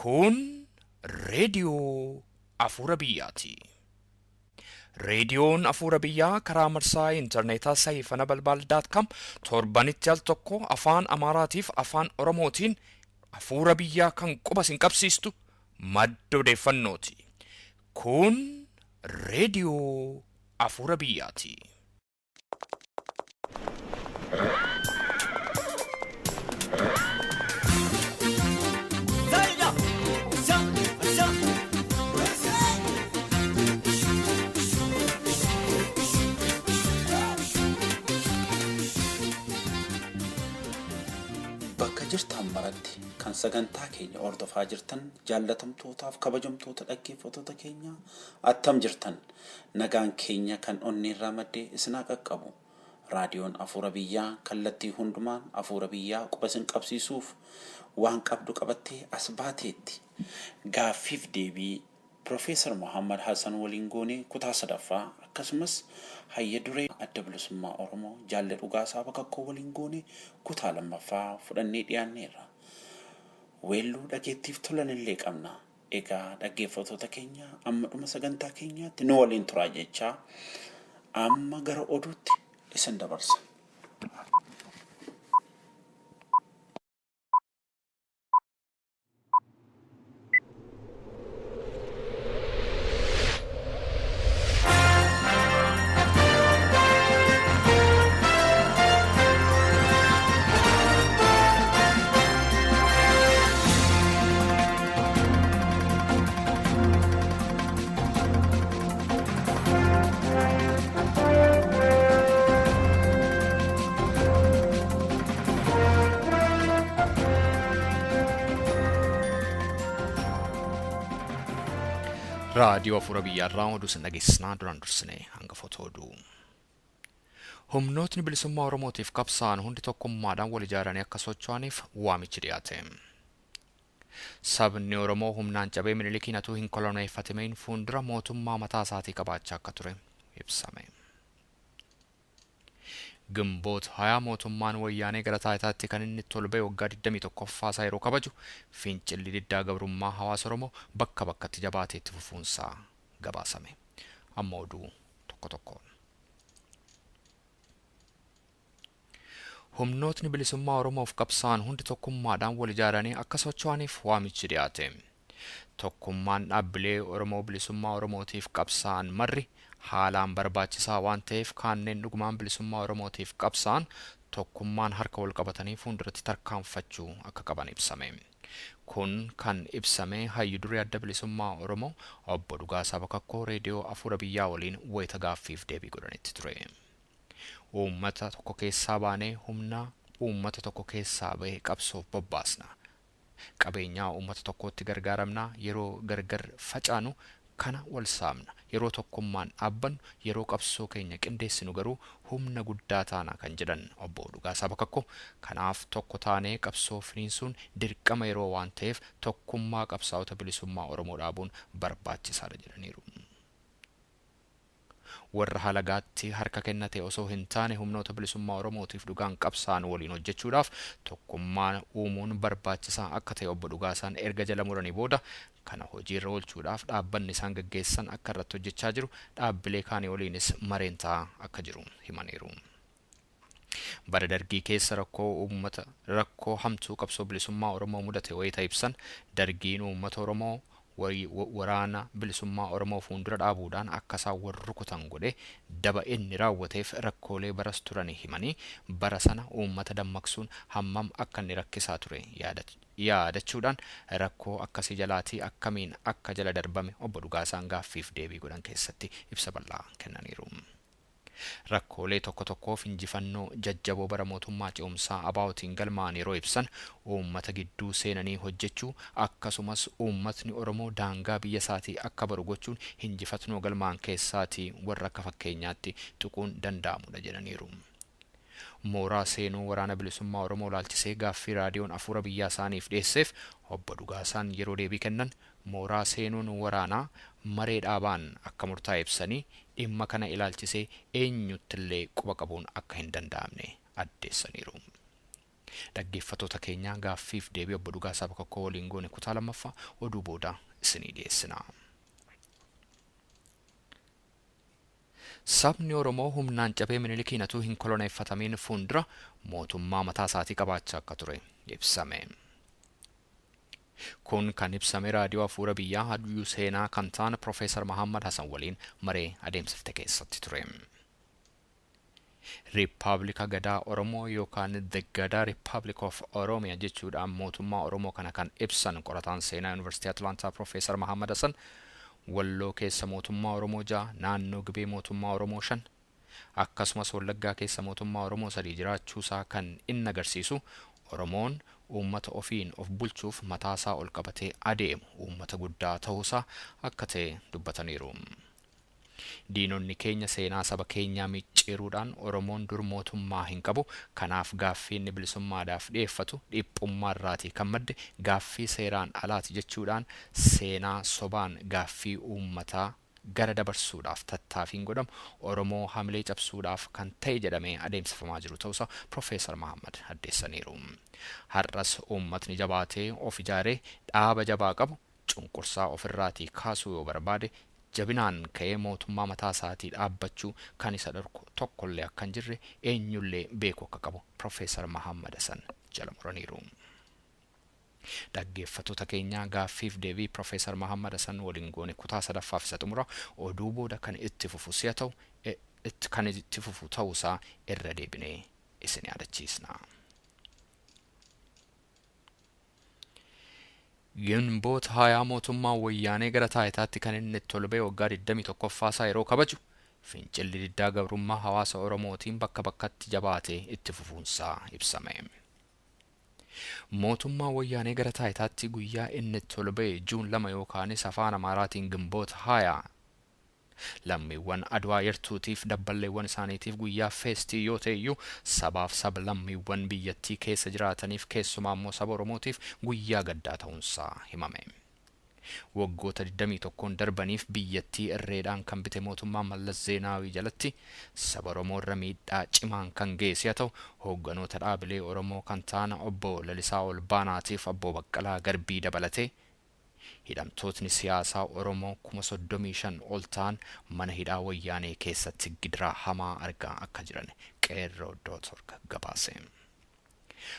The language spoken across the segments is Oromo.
Kun reediyoo Afuura Biyyaati. Reediyoon Afuura Biyyaa karaa marsaa intarneetaa sayifana balbaal dot com torbanitti al tokko afaan Amaaraatiif afaan Oromootiin Afuura Biyyaa kan quba isin qabsiistu madda odeeffannooti. Kun reediyoo Afuura Biyyaati. Bakka jirtan maratti kan sagantaa keenya hordofaa jirtan jaallatamtootaaf kabajamtoota dhaggeeffattoota keenya attam jirtan? Nagaan keenya kan onneerraa madde isin haa qaqqabu. Raadiyoon Afuura Biyyaa kallattii hundumaan afuura biyyaa quba isin qabsiisuuf waan qabdu qabattee as baateetti. Gaaffiif deebii Pirofeesar Mohaammad Hasan waliin goone kutaa sadaffaa akkasumas hayya duree Adda Bilisummaa Oromoo Jaalle Dhugaasaa Bakakkoo waliin goone kutaa lammaffaa fudhannee dhiyaanneerra. Weelluu dhageettiif tolanillee qabna. Egaa dhaggeeffattoota keenya amma dhuma sagantaa keenyaatti nu waliin turaa jechaa amma gara oduutti isin dabarsa. Raadiyoo Afuura Biyyaarraa oduu isin dhageessisnaa duraan dursinee hangafoota oduu. Humnootni bilisummaa Oromootiif qabsaa'an hundi tokkummaadhaan wal ijaaranii akka socho'aniif waamichi dhiyaate. Sabni Oromoo humnaan cabee Minilikiin atuu hin koloneeffatimeen fuundura mootummaa mataa isaatii qabaachaa akka ture ibsame. Gimboot 20 mootummaan Wayyaanee gara taayitaatti kan inni itti ol ba'e waggaa 21ffaa isaa yeroo kabaju fincilli diddaa gabrummaa hawaasa Oromoo bakka bakkatti jabaatee itti fufuunsaa gabaasame. Amma oduu tokko tokkoon. Humnootni bilisummaa Oromoof qabsaa'an hundi tokkummaadhaan wal ijaaranii akka socho'aniif waamichi dhiyaate. Tokkummaan dhaabbilee Oromoo bilisummaa Oromootiif qabsaa'an marri haalaan barbaachisaa waan ta'eef kaanneen dhugumaan bilisummaa Oromootiif qabsaa'an tokkummaan harka wal qabatanii fuunduratti tarkaanfachuu akka qaban ibsame. Kun kan ibsame Hayyu Duree Adda Bilisummaa Oromoo Obbo Dhugaasaa Bakakkoo Reediyoo Afuura Biyyaa waliin wayita gaaffiif deebii godhanitti ture. Uummata tokko keessaa baanee humna uummata tokko keessaa bahe qabsoof bobbaasna. Qabeenyaa uummata tokkootti gargaaramna, yeroo gargar facaanu kana wal saamna. Yeroo tokkummaan dhaabbannu, yeroo qabsoo keenya qindeessinu garuu humna guddaa taana kan jedhan Obbo Dhugaasaa Bakakkoo, kanaaf tokko taanee qabsoo finiinsuun dirqama yeroo waan ta'eef tokkummaa qabsaa'ota bilisummaa Oromoo dhaabuun barbaachisaadha jedhaniiru. Warra halagaatti harka kennate osoo hin taane humnoota bilisummaa Oromootiif dhugaan qabsaa'an waliin hojjechuudhaaf tokkummaa uumuun barbaachisaa akka ta'e Obbo Dhugaasaan erga jala muranii booda kana hojiirra oolchuudhaaf dhaabbanni isaan gaggeessan akka irratti hojjechaa jiru dhaabbilee kaanii waliinis mareen ta'aa akka jiru himaniiru. Bara Dargii keessa rakkoo uummata rakkoo hamtuu qabsoo bilisummaa Oromoo mudate wayita ibsan, Dargiin uummata Oromoo waraana bilisummaa Oromoo fuundura dhaabuudhaan akka isaan wal rukutan godhe daba inni raawwateef rakkoolee baras turani himanii, bara sana uummata dammaqsuun hammam akka inni rakkisaa ture yaadachuudhaan rakkoo akkasii jalaatii akkamiin akka jala darbame Obbo Dhugaasaan gaaffiif deebii godhan keessatti ibsa bal'aa kennaniiru. Rakkoolee tokko tokkoof injifannoo jajjaboo bara mootummaa ce'umsaa ABOtiin galmaa'an yeroo ibsan, uummata gidduu seenanii hojjechuu, akkasumas uummatni Oromoo daangaa biyya isaatii akka baru gochuun hinjifatnoo galmaa'an keessaatii warra akka fakkeenyaatti tuquun danda'amudha jedhaniiru. Mooraa seenuu Waraana Bilisummaa Oromoo ilaalchisee gaaffii Raadiyoon Afuura Biyyaa isaaniif dhiyeesseef Obbo Dhugaasaan yeroo deebii kennan, mooraa seenuun waraanaa maree dhaabaan akka murtaa'e ibsanii, dhimma kana ilaalchisee eenyuttillee quba qabuun akka hin danda'amne addeessaniiru. Dhaggeeffattoota keenya, gaaffiif deebii obbo Dhugaasaa Bakakkoo waliin goone kutaa lammaffaa oduu booda isinii dhiyeessina. Sabni Oromoo humnaan cabee Minilikiin atuu hin koloneeffatamiin fuuldura mootummaa mataa isaatii qabaachaa akka ture ibsame. Kun kan ibsame raadiyoo Hafuura Biyyaa hayyuu seenaa kan ta'an Profeesar Mahammad Hasan waliin maree adeemsifte keessatti ture. Riippaabilika Gadaa Oromoo yookaan The Gadaa Republic of Oromia jechuudhaan mootummaa Oromoo kana kan ibsan qorataan seenaa Yuunivarsiitii Atlaantaa Profeesar Mahammad Hasan, Walloo keessa mootummaa Oromoo 6, naannoo Gibee mootummaa Oromoo 5, akkasumas Wallaggaa keessa mootummaa Oromoo 3 jiraachuusaa kan inni agarsiisu Oromoon uummata ofiin of bulchuuf mataasaa ol qabatee adeemu, uummata guddaa ta'uusaa akka ta'e dubbataniiru. Diinonni keenya seenaa saba keenyaa micciiruudhaan Oromoon dur mootummaa hin qabu, kanaaf gaaffii inni bilisummaadhaaf dhiyeeffatu dhiphummaa irraatii kan madde gaaffii seeraan alaati jechuudhaan seenaa sobaan gaaffii uummataa gara dabarsuudhaaf tattaafiin godhamu Oromoo hamilee cabsuudhaaf kan ta'e jedhamee adeemsifamaa jiru ta'uusaa Profeesar Mahammad addeessaniiru. Har'as uummatni jabaatee of ijaaree dhaaba jabaa qabu cunqursaa ofirraatii kaasuu yoo barbaade jabinaan ka'ee mootummaa mataa isaatii dhaabbachuu kan isa dhorku tokkollee akka hin jirre eenyullee beekuu akka qabu Profeesar Mahammad Hasan jala muraniiru. Dhaggeeffattoota keenyaa, gaaffiif deebii Profeesar Mahammad Hasan waliin goone kutaa sadaffaaf isa xumura oduu booda kan itti fufu si'a ta'u kan itti fufu ta'uusaa irra deebinee isin yaadachiisna. Ginboot 20 mootummaan Wayyaanee gara taayitaatti kan inni itti ol ba'e waggaa 21ffaa isaa yeroo kabaju, fincilli diddaa gabrummaa hawaasa Oromootiin bakka bakkatti jabaatee itti fufuunsaa ibsame. Mootummaan Wayyaanee gara taayitaatti guyyaa inni itti ol ba'e Juun 2 yookaanis afaan Amaaraatiin Ginboot 20 lammiiwwan Adwaa yartuutiif dabballeewwan isaaniitiif guyyaa feestii yoo ta'e iyyuu, sabaaf sab-lammiiwwan biyyattii keessa jiraataniif, keessumaa immoo saba Oromootiif guyyaa gaddaa ta'uunsaa himame. Waggoota 21n darbaniif biyyattii irreedhaan kan bite mootummaa Mallas Zeenaawii jalatti saba Oromoo irra miidhaa cimaan kan ga'e si'a ta'u, hoogganoota dhaabilee Oromoo kan ta'an Obbo Lalisaa Olbaanaatiif Obbo Baqqalaa Garbii dabalatee hidhamtootni siyaasaa Oromoo 35,000 ol ta'an mana hidhaa Wayyaanee keessatti gidiraa hamaa argaa akka jiran Qeerroo.org gabaase.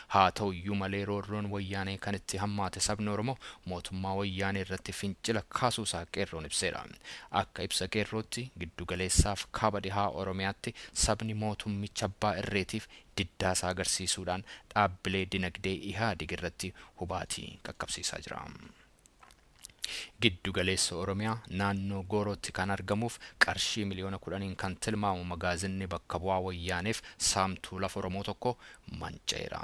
Haa ta'u iyyuu malee, roorroon Wayyaanee kan itti hammaate sabni Oromoo mootummaa Wayyaanee irratti fincila kaasuu isaa Qeerroon ibseera. Akka ibsa Qeerrootti, giddu galeessaaf kaaba dhihaa Oromiyaatti sabni mootummicha abbaa irreetiif diddaa isaa agarsiisuudhaan dhaabbilee dinagdee Ihaadig irratti hubaatii qaqqabsiisaa jira. Giddu galeessa Oromiyaa naannoo Goorootti kan argamuuf qarshii miliyoona 10n kan tilmaamu magaazinni bakka bu'aa Wayyaaneef saamtuu lafa Oromoo tokko manca'eera.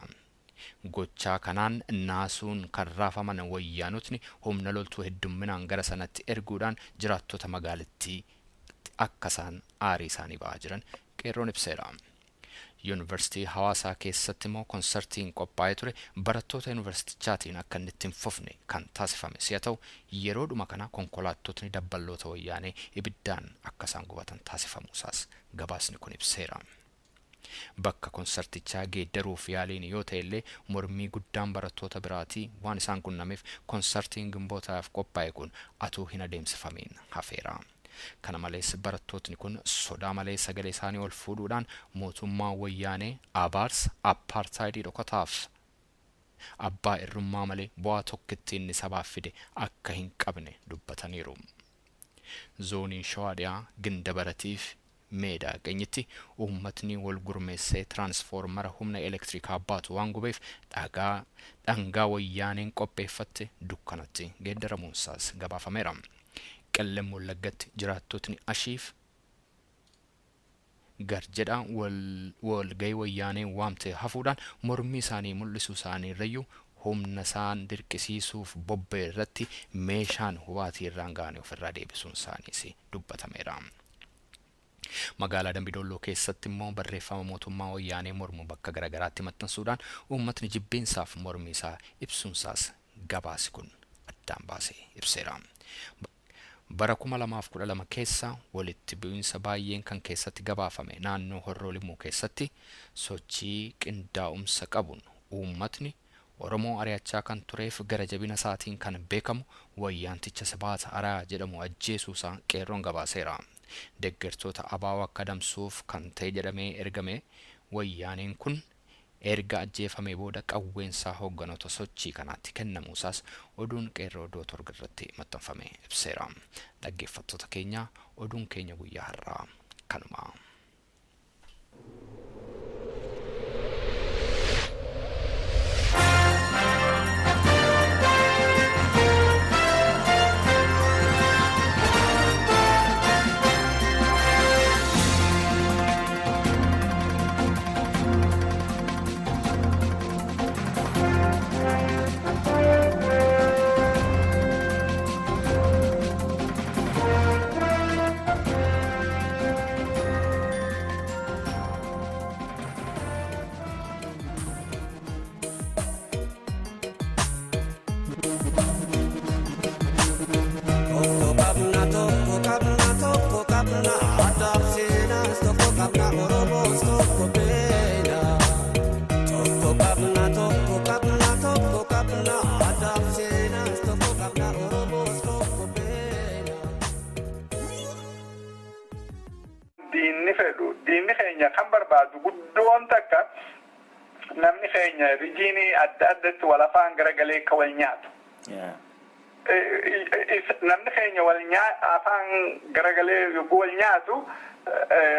Gochaa kanaan naasuun kan raafaman Wayyaanotni humna loltuu heddumminaan gara sanatti erguudhaan jiraattota magaalittii akka isaan aarii isaanii ba'aa jiran Qeerroon ibseera. Yuunivarsiitii Hawaasaa keessatti immoo konsartiin qophaa'ee ture barattoota yuunivarsiitichaatiin akka inni itti hin fufne kan taasifame si'a ta'u, yeroodhuma kana konkolaattotni dabballoota Wayyaanee ibiddaan akka isaan gubatan taasifamuusaas gabaasni kun ibseera. Bakka konsartichaa geeddaruuf yaaliin yoo ta'e illee, mormii guddaan barattoota biraatii waan isaan qunnameef konsartiin Ginboot 20f qophaa'e kun atuu hin adeemsifamiin hafeera. Kana malees barattootni kun sodaa malee sagalee isaanii ol fuudhuudhaan mootummaa Wayyaanee abaarsa appaartaayidii dhokataaf abbaa irrummaa malee bu'aa tokkittii inni sabaaf fide akka hin qabne dubbataniiru. Zooniin Shawaa Dhihaa Gindabaratiif Meedaa Qenyitti uummatni wal gurmeessee tiraansfoormara humna elektirikaa baatu waan gubeef dhagaa dhangaa Wayyaaneen qopheeffatte dukkanatti geeddaramuunsaas gabaafameera. Qellem Wallaggatti jiraattotni Ashiif Garjedhaa walgahii Wayyaaneen waamte hafuudhaan mormii isaanii mul'isuu isaanii irrayyuu humna isaan dirqisiisuuf bobba'e irratti meeshaan hubaatii irraan gahanii ofirraa deebisuun isaaniis dubbatameera. Magaalaa Dambi Dolloo keessatti immoo barreeffama mootummaa Wayyaanee mormu bakka garagaraatti maxxansuudhaan uummatni jibbiinsaaf mormii isaa ibsuunsaas gabaasi kun addaan baasee ibseera. Bara 2012 keessa walitti bu'insa baay'een kan keessatti gabaafame naannoo Horroo Limmuu keessatti sochii qindaa'umsa qabuun Uummatni Oromoo ari'achaa kan tureef gara jabina isaatiin kan beekamu wayyaanticha Sibaat Araa jedhamu ajjeesuusaa Qeerroon gabaaseera. Deggertoota ABO akka adamsuuf kan ta'e jedhamee ergame wayyaaneen kun erga ajjeefamee booda qawweensaa hoogganoota sochii kanaatti kennamuusaas oduun qeerroo.org irratti maxxanfame ibseera. Dhaggeeffattoota keenya, oduun keenya guyyaa har'aa kanuma. Tokko qabna, tokko qabna, tokko qabna, adaaf seenaas tokko qabna, Oromoos tokko beena. Tokko qabna, tokko qabna, tokko qabna, adaaf seenaas tokko qabna, Oromoos tokko beena. Diinni fedhu, diinni keenya kan barbaadu guddoon takka, namni keenya regionii adda addatti wal afaan garagalee akka wal nyaatu. Namni keenya wal afaan garagalee yogguu wal nyaatu,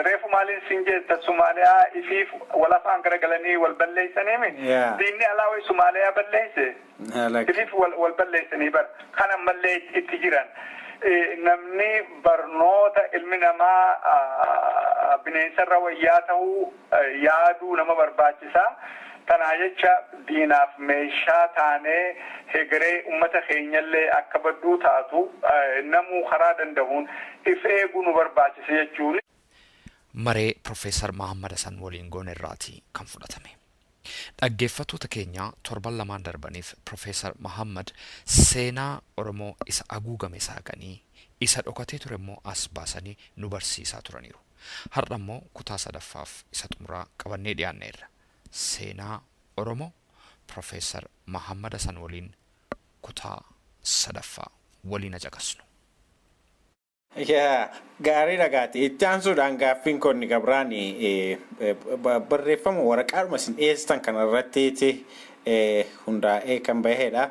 reefu maaliin siin jetta, Somaaliyaa ifiif wal afaan garagalanii wal balleessaniimi. Diinni alaa wayi Somaaliyaa balleesse. Ifiif wal balleessanii bara kan ammallee itti jiran. Namni barnoota, ilmi namaa bineensarra wayyaa ta'uu yaaduu nama barbaachisaa. Tanaa jecha diinaaf meeshaa taanee hegeree ummata keenyallee akka badduu taatu namuu karaa danda'uun if eeguu nu barbaachisa jechuun. Maree Profeesar Mahammad Hasan waliin goone irraati kan fudhatame. Dhaggeeffattoota keenya, torban 2n darbaniif Profeesar Mahammad seenaa Oromoo isa haguugame saaqanii, isa dhokatee ture immoo as baasanii nu barsiisaa turaniiru. Har'a immoo kutaa sadaffaaf isa xumuraa qabannee dhiyaanneerra. Seenaa Oromoo Profeesar Mahammad Hasan waliin kutaa sadaffaa waliin caqasnu. Yaa gaarii dhagaati. Itti aansuudhaan gaaffiin konni gabraan barreeffama waraqaadhuma isin dhiyeessitan kanarratti hundaa'ee kan bahedha.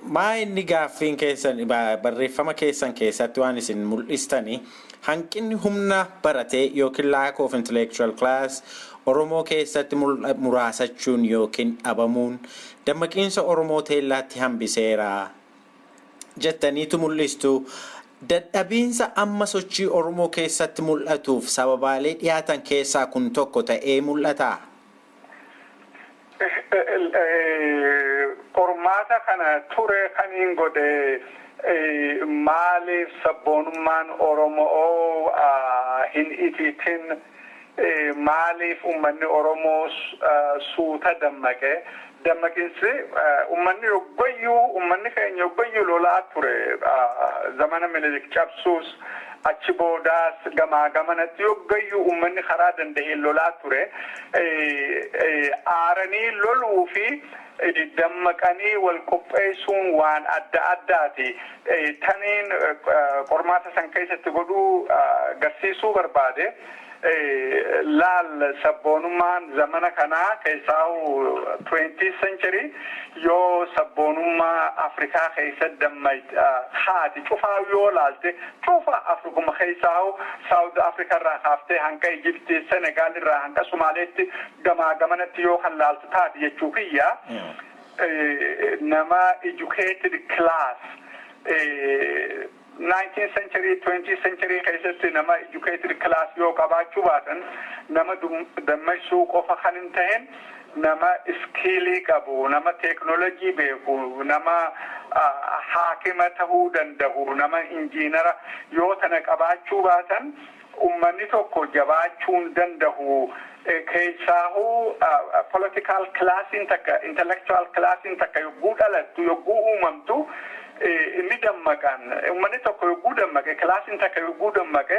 Maa inni gaaffiin keessan, barreeffama keessan keessatti waan isin mul'istanii, hanqinni humna baratee yookiin lack of intellectual class Oromoo keessatti muraasachuun yookiin dhabamuun dammaqiinsa Oromoo teellaatti hambiseera jettaniitu mul'istu. Dadhabiinsa amma sochii Oromoo keessatti mul'atuuf sababaalee dhiyaatan keessaa kun tokko ta'ee mul'ata. Qormaata kana ture kaniin godhe, maaliif sabboonummaan Oromoo hin itiitin, maaliif uummanni Oromoo suuta dammaqe? Dammaqinsi uummanni yoggayyuu, uummanni keenya yoggayyuu lolaa ture. Zamana Minilik cabsuus, achi boodaas gamaa gamanatti yoggayyuu uummanni karaa danda'een lolaa ture. Aaranii loluu fi dammaqanii wal qopheessuun waan adda addaati. Taniin qormaata san keessatti godhuu garsiisuu barbaade. Laal, sabboonummaan zamana kanaa keessaa'u 20th century yoo sabboonummaa Afrikaa keessa damma haati cufaa yoo laalte, cufa Afrikuma keessaa'u South Africa irraa kaaftee hanga Egypti, Senegal irraa hanga Somaaleetti gamaa gamanatti yoo kan laaltu taate jechuu kiyya, nama educated class 19th century, 20th century keessatti nama educated class yoo qabaachuu baatan, nama dammaqsuu qofa kan hin tahin, nama skillii qabu, nama teeknolojii beeku, nama haakima tahuu danda'u, nama injiinara yoo tana qabaachuu baatan, ummanni tokko jabaachuu hin danda'u. Keessaahuu political classiin takka, intellectual classiin takka yogguu dhalattu, yogguu uumamtu, Inni dammaqan, uummanni tokko yogguu dammaqe, classiin takka yogguu dammaqe,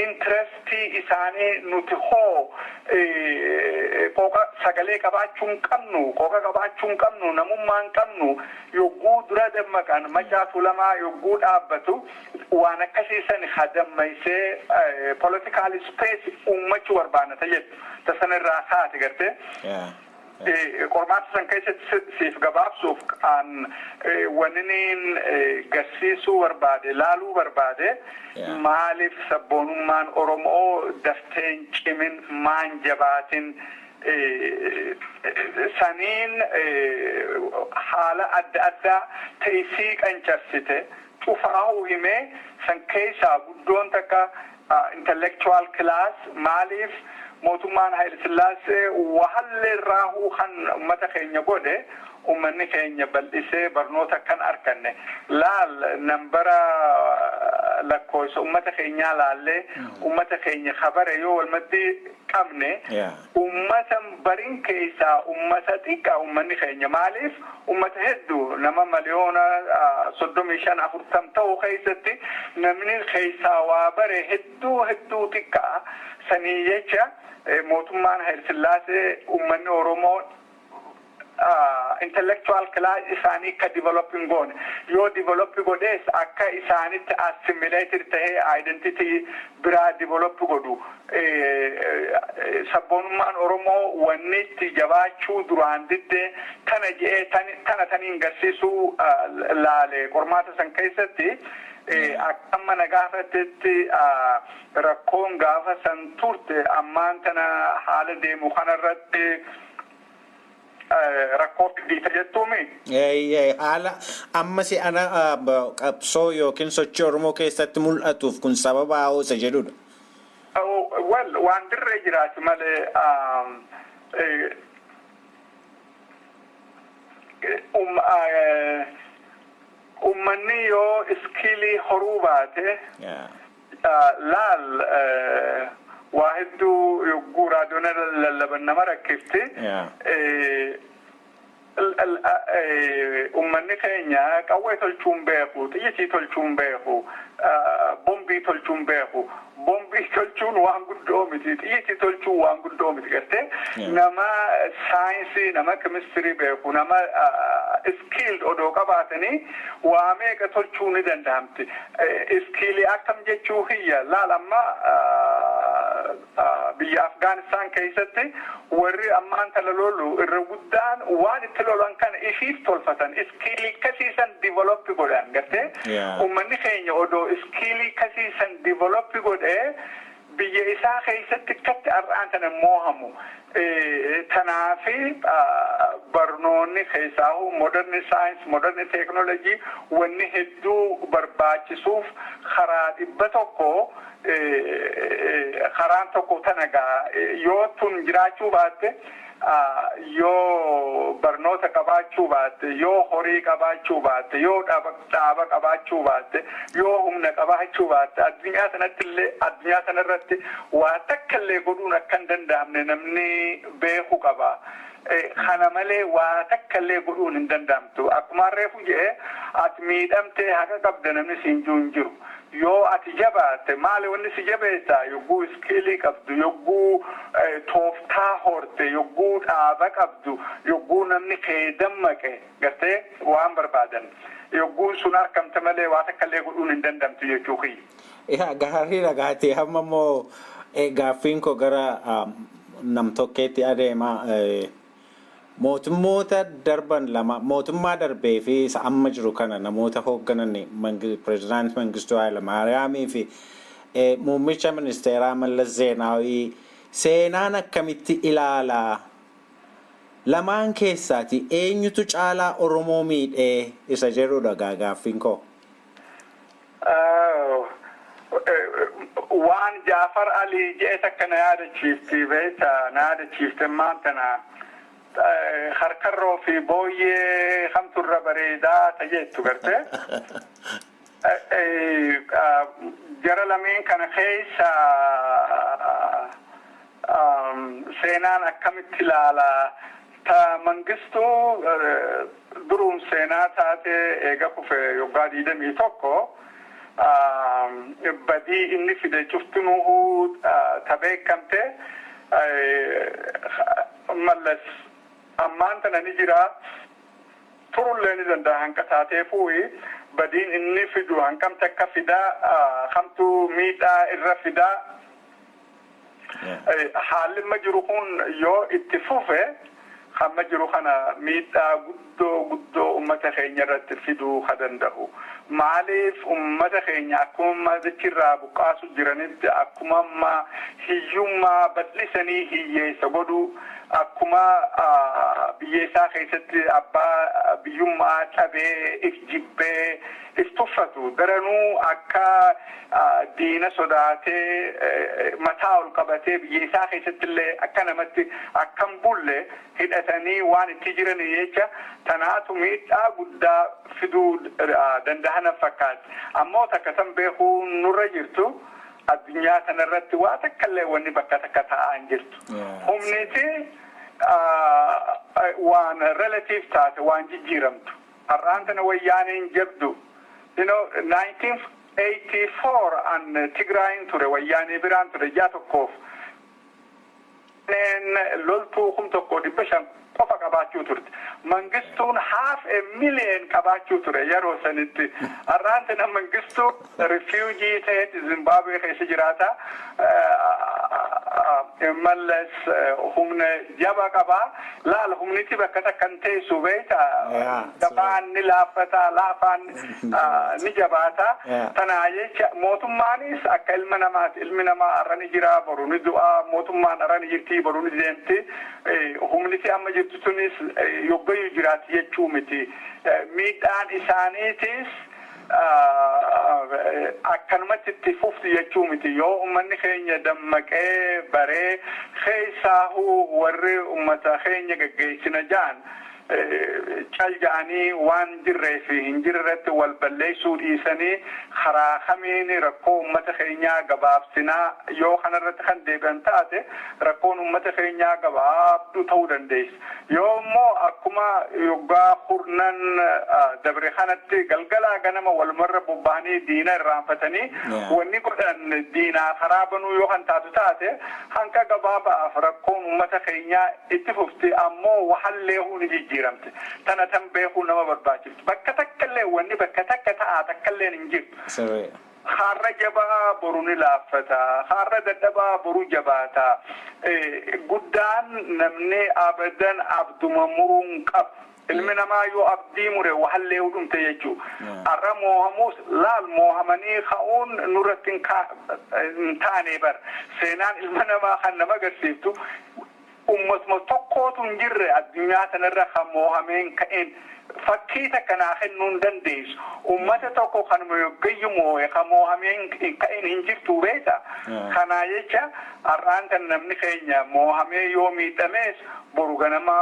interestii isaanii nuti hoo qooqa sagalee qabaachuu hin qabnu, qooqa qabaachuu hin qabnu, namummaa hin qabnu, yogguu dura dammaqan, Maccaa Tuulamaa yogguu dhaabbatu waan akkasiisan hadammaysee political space uummachuu barbaannata jettu ta sanirraa kaate gartee. Qormaata san keessatti siif gabaabsuuf an wanniin garsiisuu barbaade, laaluu barbaade, maaliif sabboonummaan Oromoo dafteen cimin, maan jabaatin, saniin haala adda addaa ta'isii qancarsite cufaahuu himee, san keessaa guddoon takka intellectual class. Maaliif mootummaan Haayile Sillaasee wahallee raahuu kan ummata keenya godhe, ummanni keenya bal'isee barnoota kan arkanne? Laal, nambara lakkoofsa ummata keenyaa laallee, ummata keenya kabare yoo walmaddi qabne, ummata barin keessaa ummata xiqqaa ummanni keenya. Maaliif ummata hedduu, nama 35,000,000 40 ta'u keessatti namni keessaa waa bare hedduu hedduu xiqqaa. Sanii jecha mootummaan Haayile Sillaasee ummanni Oromoo intellectual class isaanii akka develop hin goone, yoo develop godhees akka isaanitti assimilated tahee identity biraa develop godhu. Sabboonummaan Oromoo wanni itti jabaachuu duraan didde tana je'ee, tana taniin garsiisuu laale qormaata san keessatti. Akka na gaafatetti, rakkoon gaafa san turte ammaan tana haala deemu kanarratti rakkoo fiddiita jettuumi. Haala amma si ana qabsoo yookiin sochii Oromoo keessatti mul'atuuf kun sababa haa'uusa jedhudha. Well, waan dirree jiraati malee ummanni yoo skillii horuu baate, laal, waa hedduu yogguu raadiyoon lallaban nama rakkifti. Ummanni keenya qawwee tolchuun beeku, xiyyitii tolchuun beeku, bombii tolchuun beeku. Bombii tolchuun waan guddoo miti, xiyyitii tolchuun waan guddoo miti gartee. Nama saayinsii, nama kemistirii beeku, nama skilled odoo qabaatanii waa meeqa tolchuu ni danda'amti. Skillii akkam jechuu hiyya, laal, amma biyya Afgaanistaan keessatti warri ammaan tala lolu irra guddaan waan itti lolan kana ifiif tolfatan, skillii kasiisan develop godhan gartee. Ummanni keenya odoo skillii kasiisan develop godhee biyya isaa keessatti akkatti har'aan tana moohamu. Tanaafi barnoonni keessaahu modern science, modern technology wanni hedduu barbaachisuuf karaa 100 karaan tokko tana gaa. Yoo tun jiraachuu baatte, yoo barnoota qabaachuu baatte, yoo horii qabaachuu baatte, yoo dhaaba qabaachuu baatte, yoo humna qabaachuu baatte, addunyaa sanatti illee, addunyaa sanarratti waa takka illee godhuun akka hin danda'amne namni beeku qaba. Kana malee waa takka illee godhuun hin danda'amtu. Akkuma reefu jedhee, ati miidhamtee haqa qabda namni siin jiru hin jiru. Yoo ati jabaatte, maali wanni si jabeessa? Yogguu skillii qabdu, yogguu tooftaa horte, yogguu dhaaba qabdu, yogguu namni kee dammaqe gartee waan barbaadan. Yogguu sun argamte malee waa takka illee godhuun hin danda'amtu jechuu kiyya. Yaa, gaarii dhagaatee. Hamma immoo gaaffiin koo gara nam-tokkeetti adeema. Mootummoota darban lama, mootummaa darbee fi isa amma jiru kana, namoota hoogganan, pirezidaantii Mangistuu Hayilamaariyaamii fi muummicha ministeeraa Mallas Zeenaawii seenaan akkamitti ilaalaa? Lamaan keessaati eenyutu caalaa Oromoo miidhee isa jedhudha gaaffiin koo. Waan Jaafar Alii jedhe takka na yaadachiifti, beekta, na yaadachiifte maantana. Harkarroo fi booyyee kamturra bareedaa ta jettu gartee. Jara lameen kana keessa seenaan akkamitti ilaala? Ta Mangistuu Duruun seenaa taatee eega kufe yoggaa 21, badii inni fide cuftinuuhuu ta beekamte. Mallas ammaan tana ni jira, turullee ni danda'a. Hanqa taateefuuyi badiin inni fidu hanqamte akka fidaa, hamtuu miidhaa irra fidaa. Haalli amma jiru kun yoo itti fufe, hamma jiru kana miidhaa guddoo guddoo ummata keenya irratti fiduu ka danda'u. Maaliif, ummata keenya akkuma dachirraa buqqaasu jiranitti, akkuma amma hiyyummaa bal'isanii hiyyeessa godhu, akkuma biyya isaa keessatti abbaa biyyummaa cabee if jibbee if tuffatu, daranuu akka diina sodaatee mataa ol qabatee biyya isaa keessatti illee akka namatti akkam bulle hidhatanii waan itti jiranii jecha, tanaatu miidhaa guddaa fiduu danda'ana fakkaatti. Ammoo takka tan beekuu nurra jirtu, addunyaa kanarratti waa takka illee wanni bakka takka taa'aa hin jirtu. Humniti waan relative taate, waan jijjiiramtu. Har'aan tana Wayyaaneen jabdu. 1984 an Tigraayin ture, Wayyaanee biraan ture ji'a tokkoof. Loltuu 1500 qofa qabaachuu turte. Mangistuun half a million qabaachuu ture yeroo sanitti. Har'aan tana Mangistuu refugee ta'eeti Zimbabwe keessa jiraata. Mallas humna jaba qabaa. Laal, humniti bakka takka hin teessu, beekta. Jabaan ni laaffata, laafaan ni jabaata. Tanaa jecha mootummaanis akka ilma namaati. Ilmi namaa har'a ni jira, boru ni du'a. Mootummaan har'a ni jirti, boru ni deemti. Humniti amma jirtu tunis yoggayyuu jiraati jechuu miti. Miidhaan isaaniitis akkanumatti itti fufti jechuu miti. Yoo ummanni keenya dammaqee baree, keessaahuu warri ummata keenya gaggeessina ja'an cal ja'anii waan jirree fi hin jirre irratti wal balleessuu dhiisanii, karaa kamiin rakkoo ummata keenyaa gabaabsinaa yoo kanarratti kan deebi'an taate, rakkoon ummata keenyaa gabaabduu ta'uu dandeessi. Yoo immoo akkuma yoggaa kurnan dabre kanatti galgalaa ganama walumarra bobba'anii diina irraanfatanii wanni godhan diinaa karaa banuu yoo kan taatu taate, hanqa gabaabaaf rakkoon ummata keenyaa itti fufti. Ammoo wahalleehuu ni jijjiiramte. Tana tan beekuu nama barbaachiftu. Bakka takkallee wanni bakka takka ta'aa takkalleen hin jirtu. Har'a jabaa boru ni laaffata. Har'a dadhabaa boru jabaata. Guddaan namni abadan abduma muruun qabu. Ilmi namaa yoo abdii mure wahallee dhumte jechuudha. Har'a moohamuus laal, moohamanii ka'uun nurratti hin taane bar. Seenaan ilma namaa kan nama agarsiiftu, ummatuma tokkootu hin jirre addunyaa kanarra kan moohamee hin ka'in. Fakkii takka naa kennuu hin dandeessu. Ummata tokko kanuma yoggayyuu moo'e kan moohamee hin ka'in hin jirtu, beekta. Kanaa jecha har'aan kan namni keenya moohamee yoo miidhamees, boru ganama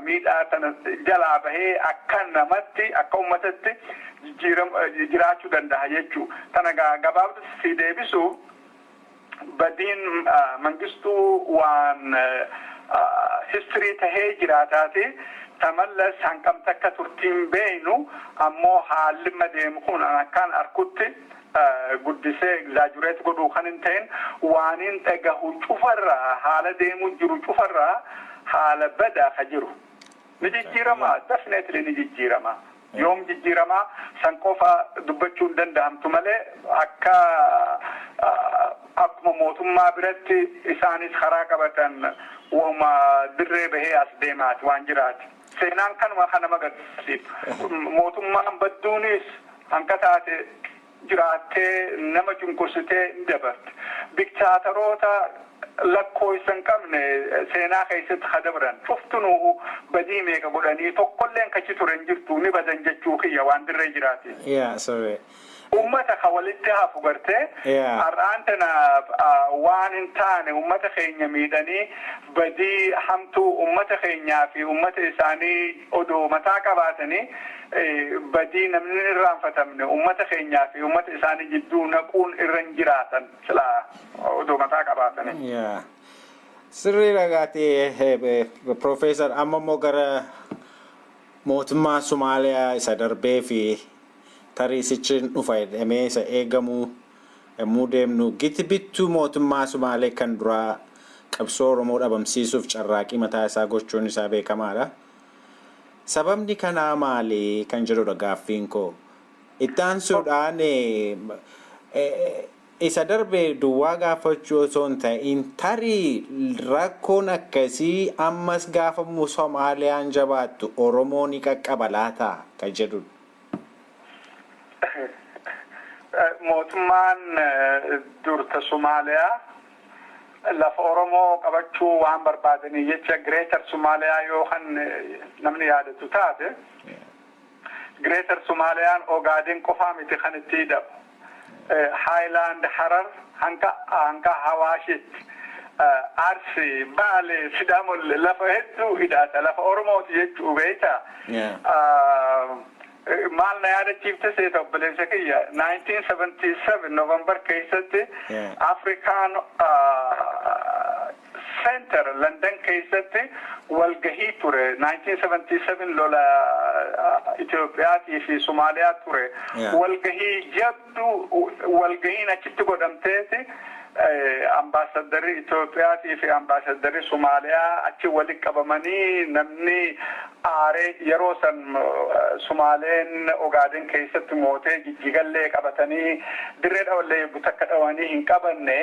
miidhaa sana jalaa bahee akka namatti, akka ummatatti jiraachuu danda'a jechuudha. Tana gabaabatti si deebisu, badiin Mangistuu waan history tahee jiraataati. Ta Mallas hanqam takka turtiin beeynu, ammoo haalli deemu kun akkaan arkutti guddisee exaggerate godhuu kan hin ta'in, waan hin dhagahu cufarraa, haala deemu jiru cufarraa, haala badaa ka jiru. Ni jijjiirama, definitely ni jijjiirama. Yoom jijjiiramaa san qofa dubbachuu hin danda'amtu malee, akka akkuma mootummaa biratti isaanis karaa qabatan wahuma dirree bahee as deemaati waan jiraati. Seenaan kanuma kan nama agarsiisu. Mootummaan badduunis hanqa taate jiraattee nama cunqursitee ni dabarte. Diktaataroota lakkoofsa hin qabne seenaa keessatti kadabran cuftunuu badii meeqa godhanii tokkolleen kachi ture hin jirtu, ni badan jechuu kiyya, waan dirree jiraati. Yeah, sorry. Ummata ka walitti hafu gartee har'aan tana waan hin taane ummata keenya miidhanii, badii hamtuu ummata keenyaa fi ummata isaanii odoo mataa qabaatanii, badii namni hin irraanfatamne ummata keenyaa fi ummata isaanii jidduu naquun irra hin jiraatan silaa odoo mataa qabaatanii. Yeah. Sirrii dhagaati, Profeesar. Amma immoo gara Mootummaa Somaaliyaa isa darbee fi tarii sichi dhufa jedhamee isa eegamu yommuu deemnu, giti bittuu mootummaa Sumaalee kan duraa qabsoo Oromoo dhabamsiisuuf carraaqii mataa isaa gochuun isaa beekamaadha. Sababni kanaa maali kan jedhudha gaaffiin koo. Itti aansuudhaan, isa darbe duwwaa gaafachuu osoo hin ta'in, tarii rakkoon akkasii ammas gaafa Somaaliyaan jabaattu Oromoo ni qaqqaba laata kan jedhudha. Mootummaan durta Somaaliyaa lafa Oromoo qabachuu waan barbaadanii jecha, Greater Somaaliyaa yoo kan namni yaadatu taate, Greater Somaaliyaan Ogaadeen qofaa miti kan itti hidhamu. Highland Harar hanga Hawaashitti, Arsi, Baale, Sidaamo, lafa hedduu hidhata, lafa Oromooti jechuu beektaa. Maal na yaadachiifte seeta, obboleessa kiyya? 1977 November keessatti Afrikaan Center London keessatti walgahii ture. 1977 lola Itoophiyaatii fi Somaaliyaa ture. Walgahii jabduu, walgahiin achitti godhamteeti, ambaasaddarri Itoophiyaatii fi ambaasaddarri Somaaliyaa achi walitti qabamanii, namni aaree yeroo san Sumaaleen Ogaaden keessatti mootee Jijjigallee qabatanii, Dirree Dhawallee takka dhawanii hin qabanne,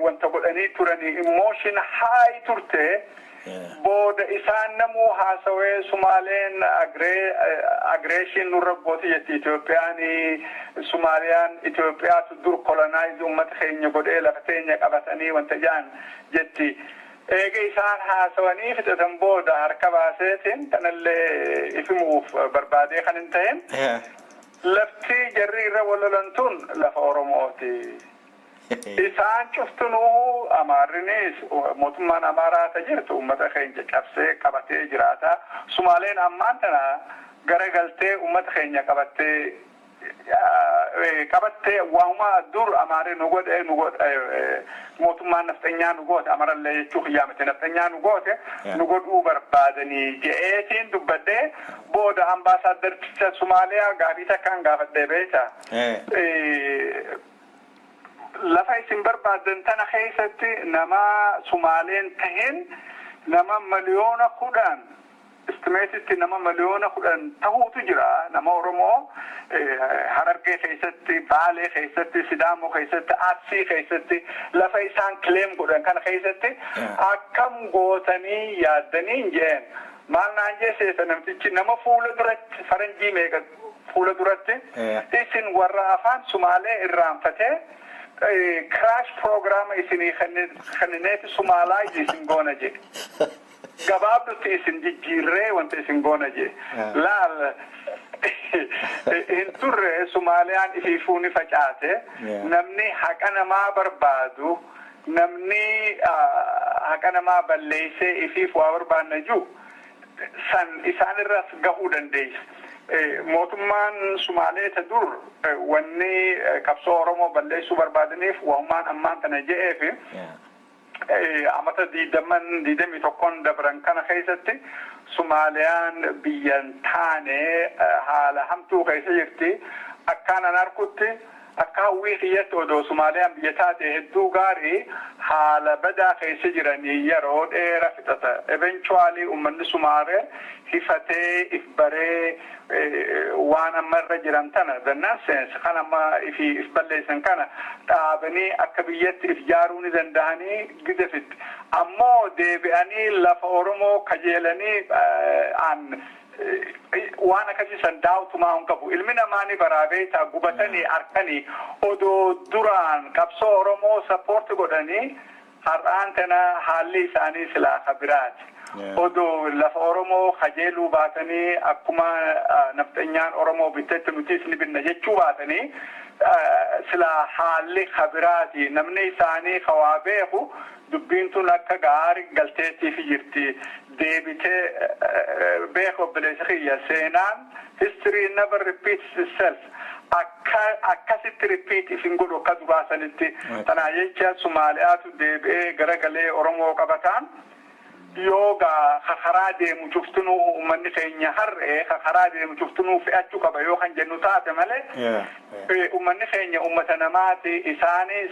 wanta godhanii turanii emotion high turte. Booda isaan namuu haasawee, Sumaaleen aggression nurra gooti jetti Itoophiyaan, Sumaaliyaan Itoophiyaatu dur colonize uummata keenya godhee lafa teenya qabatanii wanta jaan jetti. Eega isaan haasawanii fixatan booda harka baaseetiin, kanallee ifimuuf barbaadee kan hin ta'in, lafti jarri irra wal tun lafa Oromooti. Isaan cuftunuu, Amaarrinis, mootummaan Amaaraa ta jirtu uummata keenya cabsee qabatee jiraata. Sumaaleen ammaan tana garagaltee uummata keenya qabattee waanuma dur Amaarri nu godhe, nu godhe, mootummaan nafxanyaa nu goote, Amarallee jechuu kiyyaa miti, nafxanyaa nu goote nu godhuu barbaadanii je'eetiin dubbadhee, booda ambaasaaddarticha Sumaaliyaa gaafii takkaan gaafadhee beekta. Lafa isin barbaaddan tana keessatti nama Sumaaleen tahin nama 10 miliyoona, estimateitti nama 10 miliyoona tahuutu jira. Nama Oromoo Harargee keessatti, Baalee keessatti, Sidaamoo keessatti, Arsii keessatti, lafa isaan claim godhan kana keessatti akkam gootanii yaaddanii hin jeen. Maal naan jeseeta namtichi, nama fuula duratti, faranjii meeqa fuula duratti, "Isin warra afaan Sumaalee irraanfatee, crash programa isinii kennineeti Sumaalize isin goona," jedhe. "Gabaabdutti isin jijjiirree wanta isin goona," jedhe. Laal, hin turre, Sumaaliyaan ifiifuu ni facaate. Namni haqa namaa barbaadu, namni haqa namaa balleessee ifiif waa barbaanna jiru san isaan irras gahuu dandeessa. Mootummaan Sumaalee ta dur wanni qabsoo Oromoo balleessuu barbaadaniif wahumaan ammaan tana je'eefi, amata 20, 21n dabran kana keessatti Sumaaliyaan biyyan taane haala hamtuu keessa jirti. Akkaan an arkutti, akka hawwii kiyyatti, odoo Sumaaliyaan biyya taate hedduu gaarii. Haala badaa keessa jiranii yeroo dheera fixata. Eventually uummanni Sumaalee hifatee if baree waan amma irra jiran tana, the nonsense kan amma ifi if balleessan kana dhaabanii akka biyyatti if jaaruu ni danda'anii gide fitti. Ammoo deebi'anii lafa Oromoo kajeelanii an waan akkasii san daawtumaa hin qabu. Ilmi namaa ni baraa beektaa, gubatanii arkanii odoo duraan qabsoo Oromoo support godhanii har'aan tana haalli isaanii silaa ka biraati. Odoo lafa Oromoo kajeeluu baatanii, akkuma nafxanyaan Oromoo bittetti nutis ni binna jechuu baatanii, silaa haalli ka biraati. Namni isaanii ka waa beeku dubbiin tun akka gaarii galteettiif jirti. Deebitee beeku, obboleessa kiyya, seenaan, history never repeats itself. Akka akkasitti repeat isin godhu akka duraa sanitti. Tanaa jecha Somaaliyaatu deebi'ee garagalee Oromoo qabataan Yoo gaa karaa deemu cuftunuu uummanni keenya har'ee karaa deemu cuftunuu fe'achuu qaba yoo kan jennu taate malee, uummanni keenya uummata namaati. Isaanis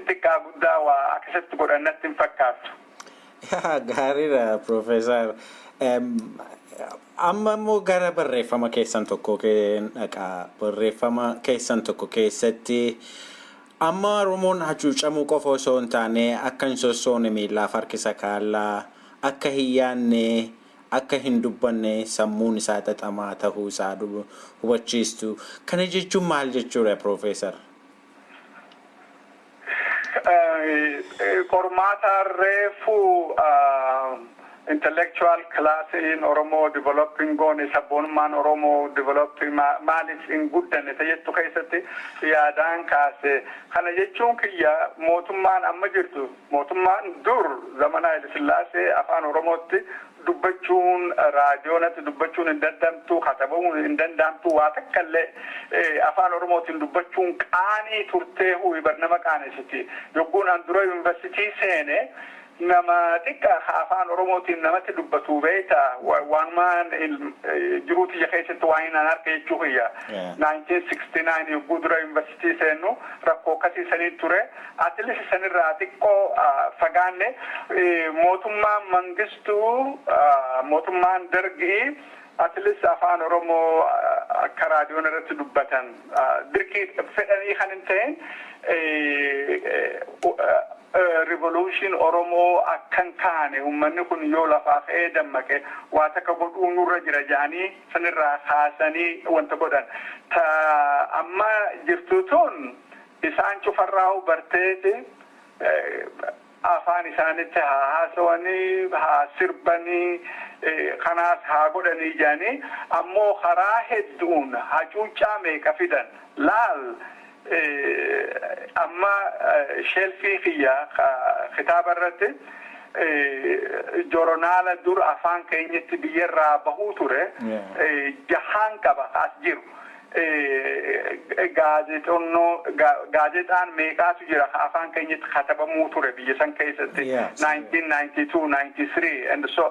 xiqqaa guddaa waa akkasitti godhan natti hin fakkaattu. Gaariidha, Piroofeesar. Amma immoo gara barreeffama keessan tokko dhaqaa. Barreeffama keessan tokko keessatti amma Oromoon hacuucamuu qofa osoo hin taane, akka hin sossoone miillaaf harkisa kaallaa, akka hin yaadne, akka hin dubbanne sammuun isaa xaxamaa ta'uu isaa hubachiistu. Kana jechuun maal jechuudha, Piroofeesar? Qormaata reefuu intellectual classiin Oromoo developing goone, sabboonummaan Oromoo developing maaliif hin guddanne jettu keessatti yaadaan kaase. Kana jechuun kiyya, mootummaan amma jirtu, mootummaan dur zamana Haile Sillaasee afaan Oromootti dubbachuun, raadiyoonatti dubbachuun hin danda'amtu, katabamuun hin danda'amtu, waa takka illee afaan Oromootiin dubbachuun qaanii turtee huyi bar nama qaanesiti. Yogguun an dura yuunivarsiitii seene nama xiqqaa afaan Oromootiin namatti dubbatu beekta, waanumaan jiruu tiyya keessatti waan hin harka jechuu kiyya. 1969 yogguu dura yuunivarsiitii seennu rakkoo akkasii sanii ture. At least sanirraa xiqqoo fagaanne. Mootummaan Mangistuu, mootummaan Dargii at least afaan Oromoo akka raadiyoon irratti dubbatan dirqii fedhanii kan hin ta'in, revolution Oromoo akkan kaane, uummanni kun yoo lafaa ka'ee dammaqe waa takka godhuu nurra jira jedhanii sanirraa kaasanii wanta godhan. Ta amma jirtu tun isaan cufarraa barteeti afaan isaanitti haa haasawanii, haa sirbanii, kanaas haa godhanii jedhanii, ammoo karaa hedduun hacuuccaa meeqa fidan laal. Amma shelfii kiyya kitaaba irratti joornaala dur afaan keenyatti biyyarraa bahuu ture jahaan qaba as jiru. Gaazexoonnoo, gaazexaan meeqaatu jira afaan keenyatti katabamuu ture biyya san keessatti 1992, 93 and so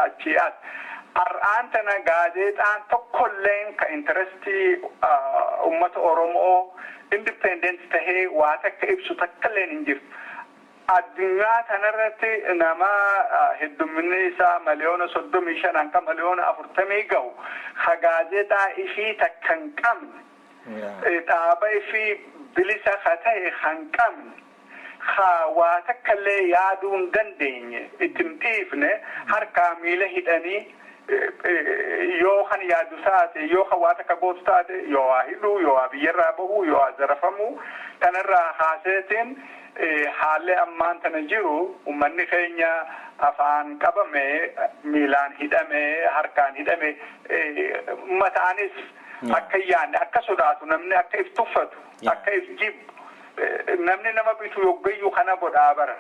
achi as. Har'aan tana gaazexaan tokkolleen ka interestii uummata Oromoo independent tahee waa takka ibsu takkalleen hin jirtu. Addunyaa tanarratti nama heddumminni isaa 35 miliyoona hanga 40 miliyoona gahu ka gaazexaa ishii takka hin qabne, dhaaba ishii bilisa ka ta'e kan qabne, ka waa takkallee yaaduu hin dandeenye, ittiin dhiifne, harkaa miila hidhanii, yoo kan yaadu taate, yoo kan waa takka gootu taate, yoo waa hidhuu, yoo waa biyyarraa bahuu, yoo waa zarafamuu. Kanarraa haaseetiin haalli ammaan tana jiru, ummanni keenya afaan qabame, miilaan hidhame, harkaan hidhame, mataanis akka yaadne, akka sodaatu, namni akka if tuffatu, akka if jibbu, namni nama bitu yoggayyuu kana godhaa bara.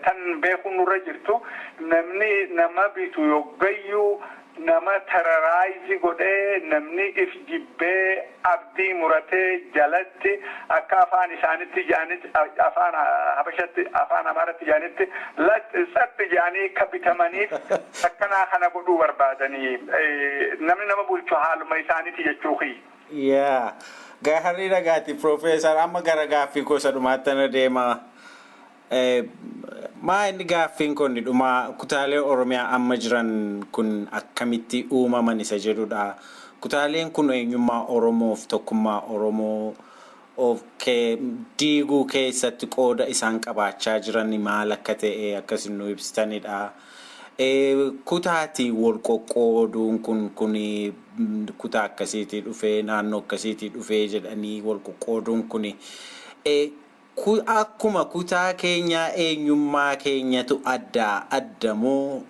Tan beekuun nurra jirtu, namni nama bitu yoggayyuu nama terrorize godhee, namni if jibbee abdii muratee jalatti akka afaan isaanitti jedhanitti, afaan Habashatti, afaan Amaaratti jedhanitti, tsatti jedhanii akka bitamaniif akkanaa kana godhuu barbaadanii, namni nama bulchu haaluma isaaniiti jechuu kiyya. Yaa, gaarii dhagaati, Piroofeesar. Amma gara gaaffii gosa dhumaatti na deema. Maa inni gaaffiin kun dhumaa kutaalee Oromiyaa amma jiran kun akkamitti uumaman isa jedhudha. Kutaaleen kun eenyummaa Oromoof tokkummaa Oromoo of diiguu keessatti qooda isaan qabaachaa jiran maal akka ta'e akkasin nu ibsitanidha. Kutaatii wal qoqqooduun kun kutaa akkasiitii dhufee, naannoo akkasiitii dhufee jedhanii wal qoqqooduun kun, akkuma kutaa keenyaa eenyummaa keenyatu addaa adda moo,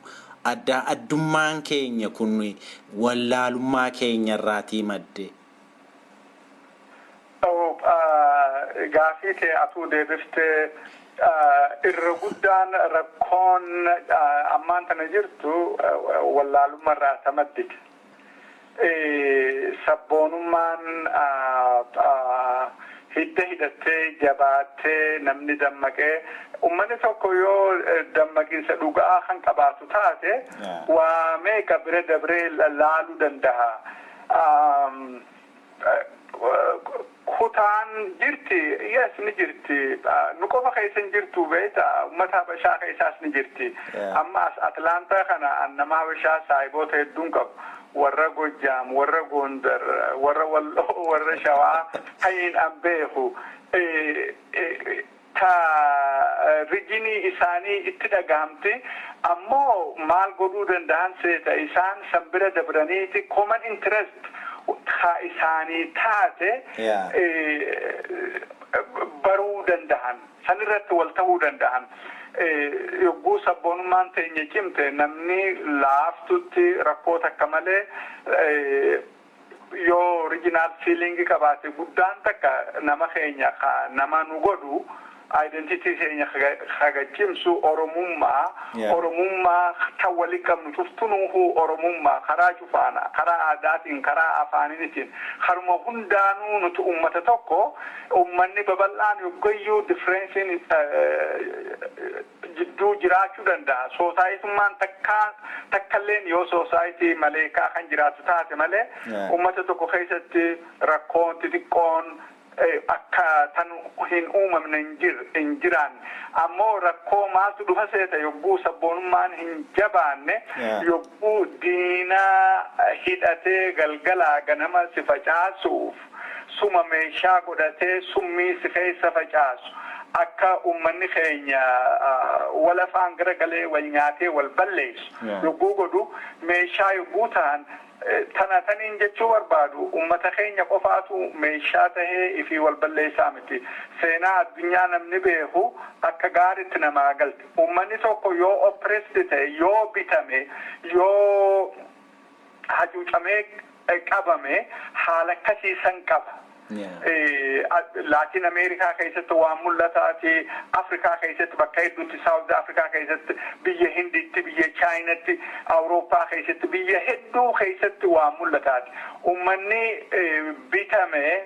addaa addummaan keenya kun wallaalummaa keenyarraatii madde? Gaafii kee atuu deebiftee. Irra guddaan rakkoon ammaan tana jirtu wallaalummaa irraa tamaddite. Sabboonummaan Hidda hidhattee, jabaattee, namni dammaqee, ummanni tokko yoo dammaqiinsa dhugaa kan qabaatu taate, waa meeqa bira dabree laaluu danda'a. Kutaan jirti, yes, ni jirti. Nu qofa keessa hin jirtu, beekta, ummata Habashaa keessaas ni jirti. Amma as Atlaantaa kana nama Habashaa saahiboota hedduun qabu. Warra Gojjaam, warra Gondar, warra Walloo, warra Shawaa kan an beeku. Ta regionii isaanii itti dhagahamti. Ammoo maal godhuu danda'an seeta? Isaan san bira dabraniiti common interest ka isaanii taate baruu danda'an, sanirratti wal ta'uu danda'an. Yogguu sabboonummaan teenya cimte, namni laaftutti rakkoo takka malee, yoo regional feeling qabaate, guddaan takka nama keenya ka nama nu godhu, identity keenya hagacimsu Oromummaa. Oromummaa kan wali qabnu cuftunuuhu, Oromummaa karaa cufaana, karaa aadaatiin, karaa afaaniitiin, karuma hundaanuu nuti ummata tokko. Ummanni babal'aan yoggayyuu differenceiin jidduu jiraachuu danda'a. Societyummaan takka takkalleen yoo society maleekaa kan jiraatu taate malee, ummata tokko keessatti rakkoon xixiqqoon akka tan hin uumamne hin jiraan. Ammoo rakkoo maaltu dhufa seeta? Yogguu sabboonummaan hin jabaanne, yogguu diinaa hidhatee galgalaa ganama si facaasuuf suma meeshaa godhatee summii si keessa facaasu, akka ummanni keenya wal afaan garagalee wal nyaatee wal balleessu yogguu godhu, meeshaa yogguu ta'an. Tana taniin jechuu barbaadu, ummata keenya qofaatu meeshaa tahee ifii wal balleessaa miti. Seenaa addunyaa namni beeku akka gaaritti namaa galti. Ummanni tokko yoo oppressed ta'e, yoo bitame, yoo hacuucamee qabame, haala akkasiisan qaba. Laatiin Ameerikaa keessatti waan mul'ataati, Afrikaa keessatti bakka hedduutti, South Afrikaa keessatti, biyya Hindiitti, biyya Chaayinatti, Awurooppaa keessatti, biyya hedduu keessatti waan mul'ataati. Uummanni bitame,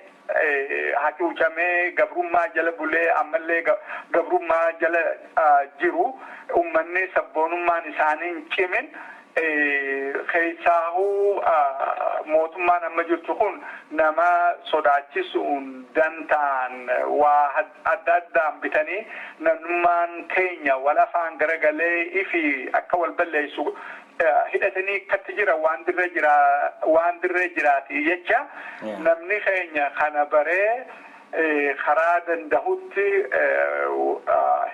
hacuucamee, gabrummaa jala bulee, ammallee gabrummaa jala jiru, uummanni sabboonummaan isaanii hin cimin, keessaahuu mootummaan amma jirtu kun nama sodaachisuun, dantaan waa adda addaan bitanii, namnummaan keenya wal afaan garagalee ifi akka wal balleessu hidhatanii akkatti jira, waan dirree jira, waan dirree jiraati jecha. Namni keenya kana baree karaa dandahutti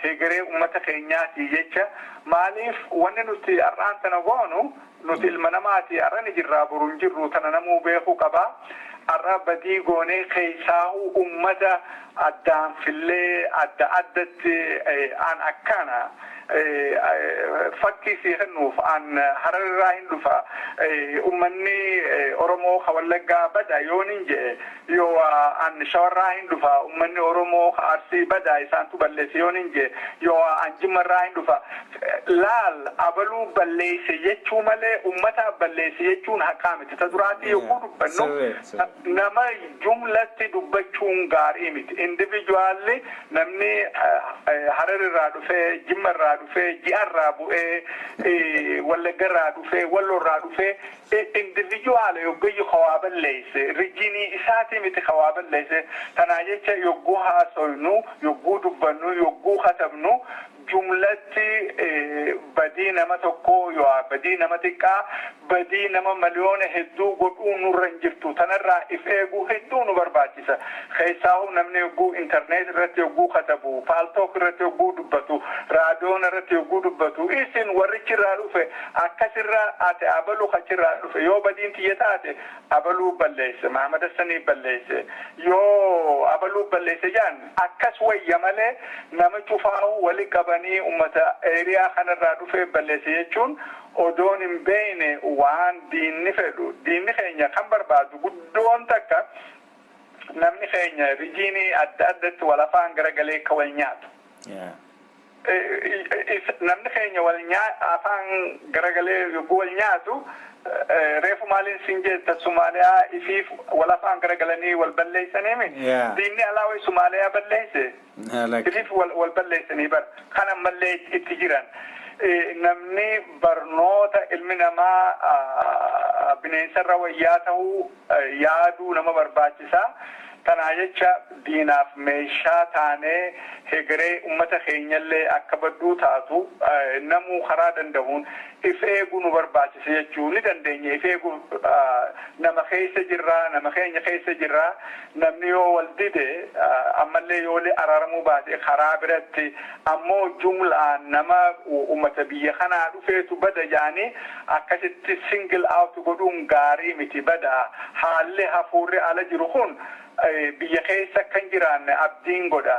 hegeree ummata keenyaati jecha. Maaliif wanni nuti har'aan tana goonu, nuti ilma namaati, har'a ni jirraa, boru hin jirru, tana namuu beekuu qabaa. Har'a badii goonee, keessaahuu ummata addaan fillee adda addatti an akkana fakkii sii kennuuf, an Hararraa hin dhufa, ummanni Oromoo ka Wallaggaa bada yoon hin jedhe, yoo an Shawarraa hin dhufa, ummanni Oromoo ka Arsii bada, isaantu balleesse yoon hin jedhe, yoo an Jimmarraa hin dhufa, laal, abaluu balleesse jechuu malee ummata balleesse jechuun haqaa miti. Ta duraatii yogguu dubbannu nama jumlatti dubbachuun gaarii miti. Individually namni Hararrirraa dhufee, Jimmarraa dhufee, Ji'arraa bu'ee, Wallaggarraa dhufee, Wallorraa dhufee, individual yoggayyu kawaa balleesse regionii isaatii miti kawaa balleesse. Tanaa jecha yogguu haasoynu, yogguu dubbannu, yogguu katabnu, jumlatti badii nama tokkoo yoo badii nama xiqqaa, badii nama miliyoona hedduu godhuu nurra hin jirtu. Tanarraa if eeguu hedduu nu barbaachisa. Keessaahuu namni yogguu internet irratti yogguu katabu, Paltalk irratti yogguu dubbatu, raadiyoon irratti yogguu dubbatu, isin warrichirraa dhufe akkasirraa ate, abaluu achirraa dhufe, yoo badiin tiyya taate abaluu balleesse, Mahamad Hassanii balleesse, yoo abaluu balleesse jaan akkas wayya malee, nama cufaa'uu wali qabanii ummata area kanarraa dhufee balleesse jechuun odoon hin beekne waan diinni fedhu. Diinni keenya kan barbaadu guddoon takka, namni keenya regionii adda addatti wal afaan garagalee akka wal nyaatu. Namni keenya wal afaan garagalee yogguu wal nyaatu, reefu maaliin maaliin siin jetta Somaaliyaa ifiif wal afaan garagalanii wal balleessaniimi. Diinni alaa wayi Somaaliyaa balleesse. Ifiif wal balleessanii bara. Kan ammallee itti jiran. Namni barnoota ilmi namaa bineensarra wayyaa ta'uu yaaduu nama barbaachisaa. Tanaa jecha diinaaf meeshaa taanee hegeree ummata keenyallee akka badduu taatu namuu karaa danda'uun if eeguu nu barbaachisa jechuu ni dandeenya. If eeguu nama keessa jirraa, nama keenya keessa jirraa. Namni yoo wal dide ammallee yoo araaramuu baate karaa biratti ammoo jumlaan nama ummata biyya kanaa dhufeetu bada jaanii akkasitti single out godhuun gaarii miti bada. Haalli hafuurri ala jiru kun biyya keessa kan jiraanne abdiin godha.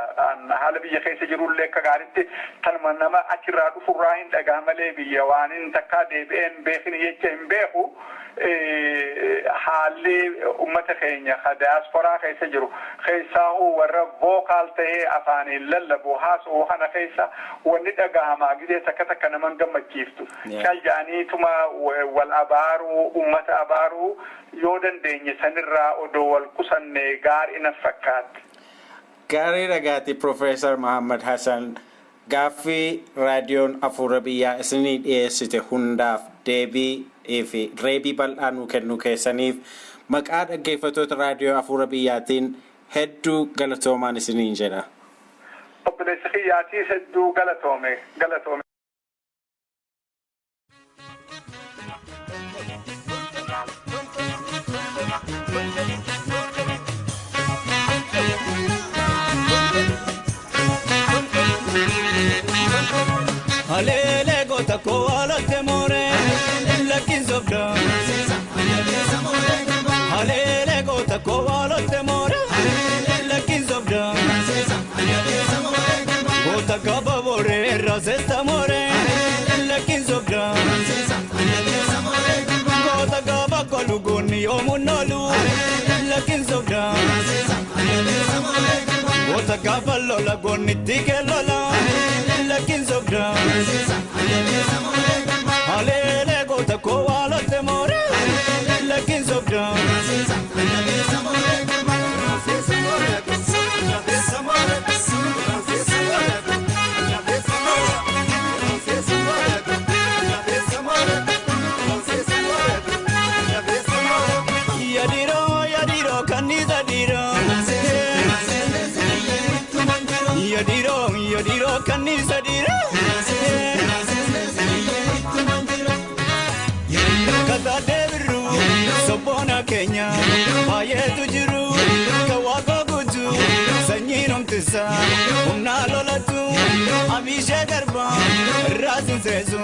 Haala biyya keessa jirullee akka gaariitti kanuma nama achirraa dhufurraa hin dhagaa malee biyya waan hin takkaa deebi'een beekni jecha hin beeku. Haalli ummata keenya ka diyaasporaa keessa jiru keessaahuu warra vocal ta'ee afaaniin lallabu haasa'u kana keessa wanni dhagahamaa gizee takka takka naman gammachiiftu. Cal ja'aniituma wal abaaruu, ummata abaaruu yoo dandeenye sanirraa odoo wal qusanne gaarii na fakkaatti. Gaarii dhagaati, Profeesar Mahammad Hassan, gaaffii raadiyoon Afuura Biyyaa isinii dhiyeessite hundaaf deebii fi reebii bal'aa nuu kennuu keessaniif maqaa dhaggeeffattoota raadiyoo Afuura Biyyaatiin hedduu galatoomaan isiniin jedha. Obboleessi kiyyaatiis hedduu galatoome, galatoome. Haleele goota koo alatti moore lakkin sobda. Haleele goota koo alatti moore lakkin sobda. Goota gaba boore irra seesta moore lakkin sobda. Goota gaba kolu goonni yoomuun oolu lakkin sobda. Goota gaafa lola goonni itti lola lakkin sobda. Haleele goota koo alatti moore lakkin sobda. Yadiro yadiro kanniisa dhiiroo. Yadiro yadiro kanniisa dhiiroo. Kataatee birruu sobboona keenya baay'eetu jiru kawaakoo guutuu sanyiin omtisa humnaa lolatu abishee garba irraa sinseesu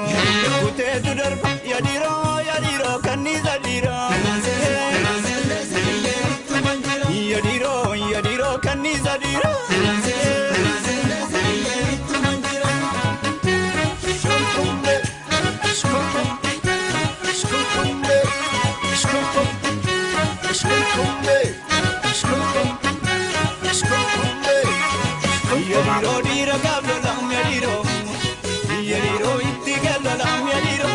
kuteetu darba yadiro yadiro kanniisa dhiiroo. Yadiro yadiro kanniisa dhiiroo. Yadiro dhiira gaaf lolaam yadiro. Yadiro itti gal lolaam yadiro.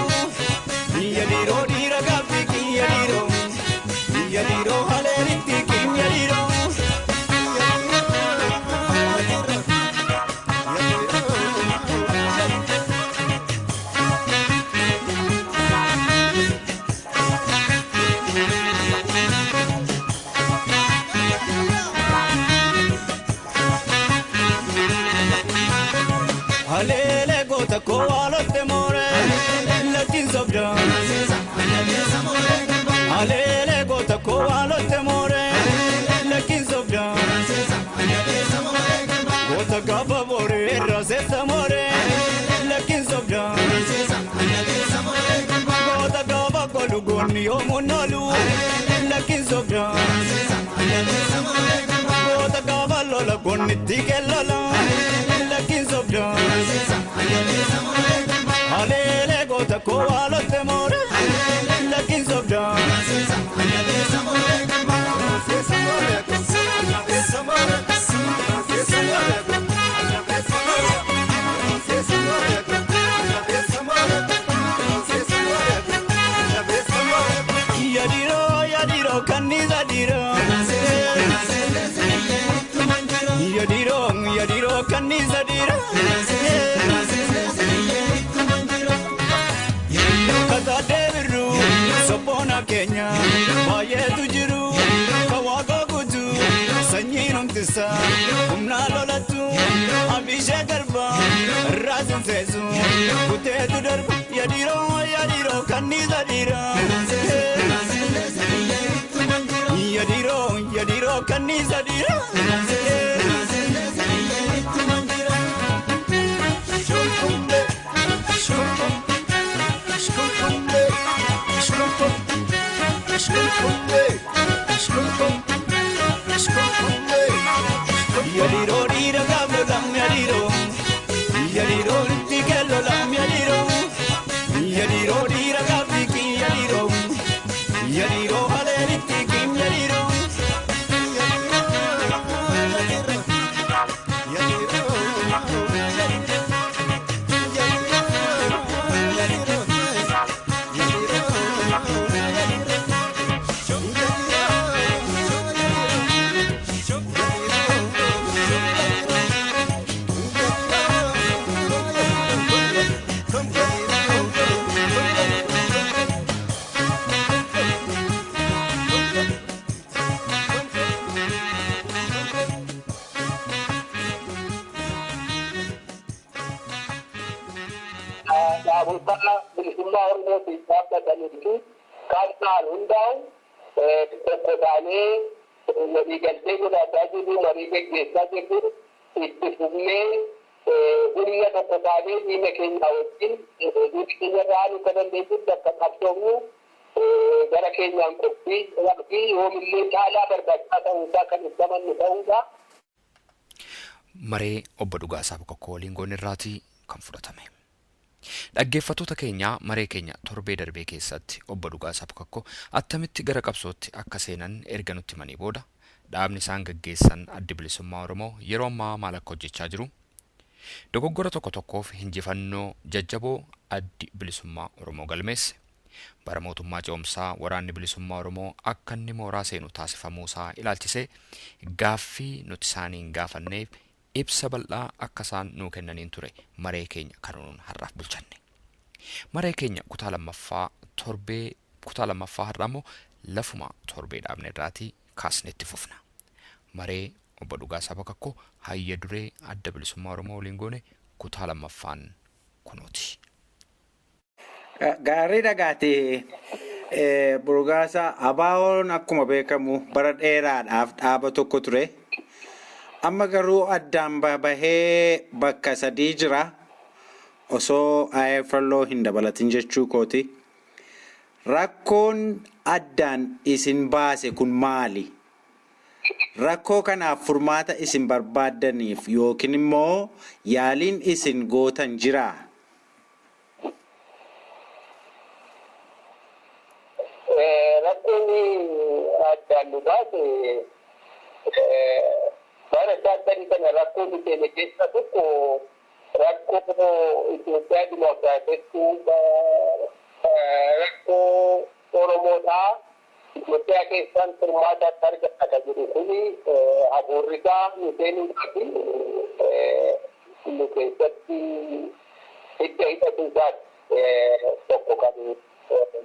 Yadiro dhiira gaaf biqil yadiro. Yadiro haleen itti qim yadiro. Haleele goota koo waalotte moore lakkin sobda. Haleele goota koo waalotte moore lakkin sobda. Goota gaafa boore irra seessa moore lakkin sobda. Goota gaafa kolu goonni yoomuun oolu lakkin sobda. Goota gaafa lola goonni itti lola lakkin sobda. Haleele goota koo waalotte moore lakkin sobda. Yadiro. Baay'eetu jiru kan waaqa guutu sanyiin humtisa humnaa lolatu abishee garba irraa sinseesu kuteetu darba yadiiroo yadiiroo kanniisa dhiiraa. Yadiiroo yadiiroo kanniisa dhiiraa. Yadiiroo dhiira gaaf lolam yadiiroo yadiiroo itti kellolam yadiiroo yadiiroo dhiira gaaf dhiqii yadiiroo yadiiroo haleen itti kim yadiiroo. Dhaabota bilisummaa Oromootiif dhaabbatanii fi kan ta'an hundaa'u tokko taanee waliigaltee godhachaa jirru, marii geggeessaa jirru, itti fufnee humna tokko taanee diina keenya wajjin diina keenya irraa akka dandeenyutti akka qabsoofnu gara keenyaan qophii fi yoomillee caalaa barbaachisaa ta'uusaa kan itti amannu ta'uudha. Maree obbo Dhugaasaa Bokokkoo waliin goone irraatii kan fudhatame. Dhaggeeffattoota keenya, maree keenya torbee darbee keessatti obbo Dhugaasaa Bokokkoo attamitti gara qabsootti akka seenan erga nutti himanii booda, dhaabni isaan gaggeessan Addi Bilisummaa Oromoo yeroo ammaa maal akka hojjechaa jiru, dogoggora tokko tokkoof injifannoo jajjaboo Addi Bilisummaa Oromoo galmeesse, bara mootummaa ce'umsaa Waraanni Bilisummaa Oromoo akka inni mooraa seenu taasifamuusaa ilaalchisee gaaffii nuti isaaniin gaafanneef ibsa bal'aa akka isaan nuu kennaniin ture maree keenya kan nuun har'aaf bulchanne. Maree keenya kutaa lammaffaa torbee kutaa lammaffaa har'aa immoo lafuma torbee dhaabne irraatii kaasnee itti fufna. Maree obbo Dhugaasaa Bakakkoo hayya duree Adda Bilisummaa Oromoo waliin goone kutaa lammaffaan kunooti. Gaarii dhagaati. Dhugaasaa, ABO'n akkuma beekamu bara dheeraadhaaf dhaaba tokko ture. Amma garuu addaan bahee bakka sadii jira. Osoo IFLO hin dabalatin jechuu kooti. Rakkoon addaan isin baase kun maali? Rakkoo kanaaf furmaata isin barbaaddaniif yookiin immoo yaaliin isin gootan jiraa? Rakkoon addaan nu baase bara isaa kana rakkoo nu seene keessa tokko rakkoo Itoophiyaa dimokiraatessuu, rakkoo Oromoodhaa Itoophiyaa keessaan furmaata akka argata kan jedhu kuni hafuurri isaa nu seenuudhaa fi nu keessatti hidda hidhatu isaati tokko kan nu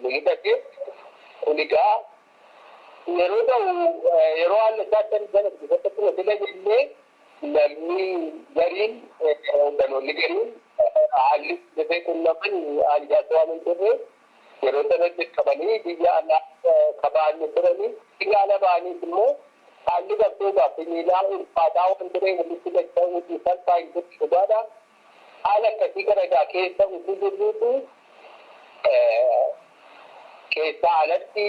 mudate. Kun egaa yeroo ta'u, yeroo haala isaa akkan sana keessatti akkuma sila jennee, namni gariin, hoogganoonni gariin haalli dafee qunnaman anjaasa waan hin turre, yeroo sana dirqamanii biyya alaa kaba'anii turanii, biyya ala ba'aniis immoo haalli qabsootaaf miilaa ulfaataa waan ture, walitti dacha'uu salphaa hin turre, dhugaadha. Haala akkasii kana egaa keessa utuu jirruutu keessaa alatti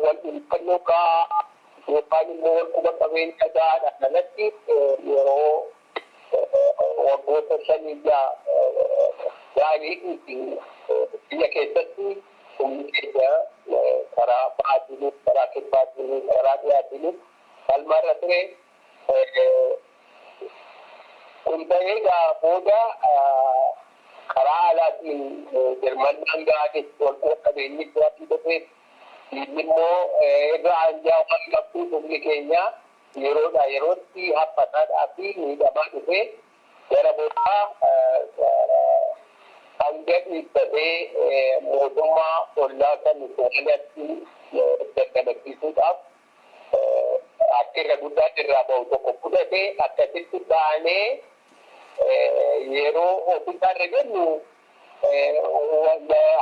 wal dhuunfannoo gahaa yookaan immoo wal quba qabeenya gahaadhaan alatti yeroo waggoota 5, 6 ga'anii biyya keessatti humni keenya karaa bahaatiinis, karaa kibbaatiinis, karaa dhiyaatiinis falmaarra ture. Kun ta'ee egaa booda karaa alaatiin birmannaan ga'aanis wal quba qabeenyis waan hin turreef, diinni immoo irra aanjaa waan qabduuf, humni keenya yeroodhaa yerootti haphataadhaa fi miidhamaa dhufee gara boodaa Hanga dhiibbatee mootummaa ollaa kan Somaaliyaatti daddalachiisuudhaaf akka irra guddaa irraa ba'u tokko fudhatee akkasitti baanee, yeroo ofiisaarra jennu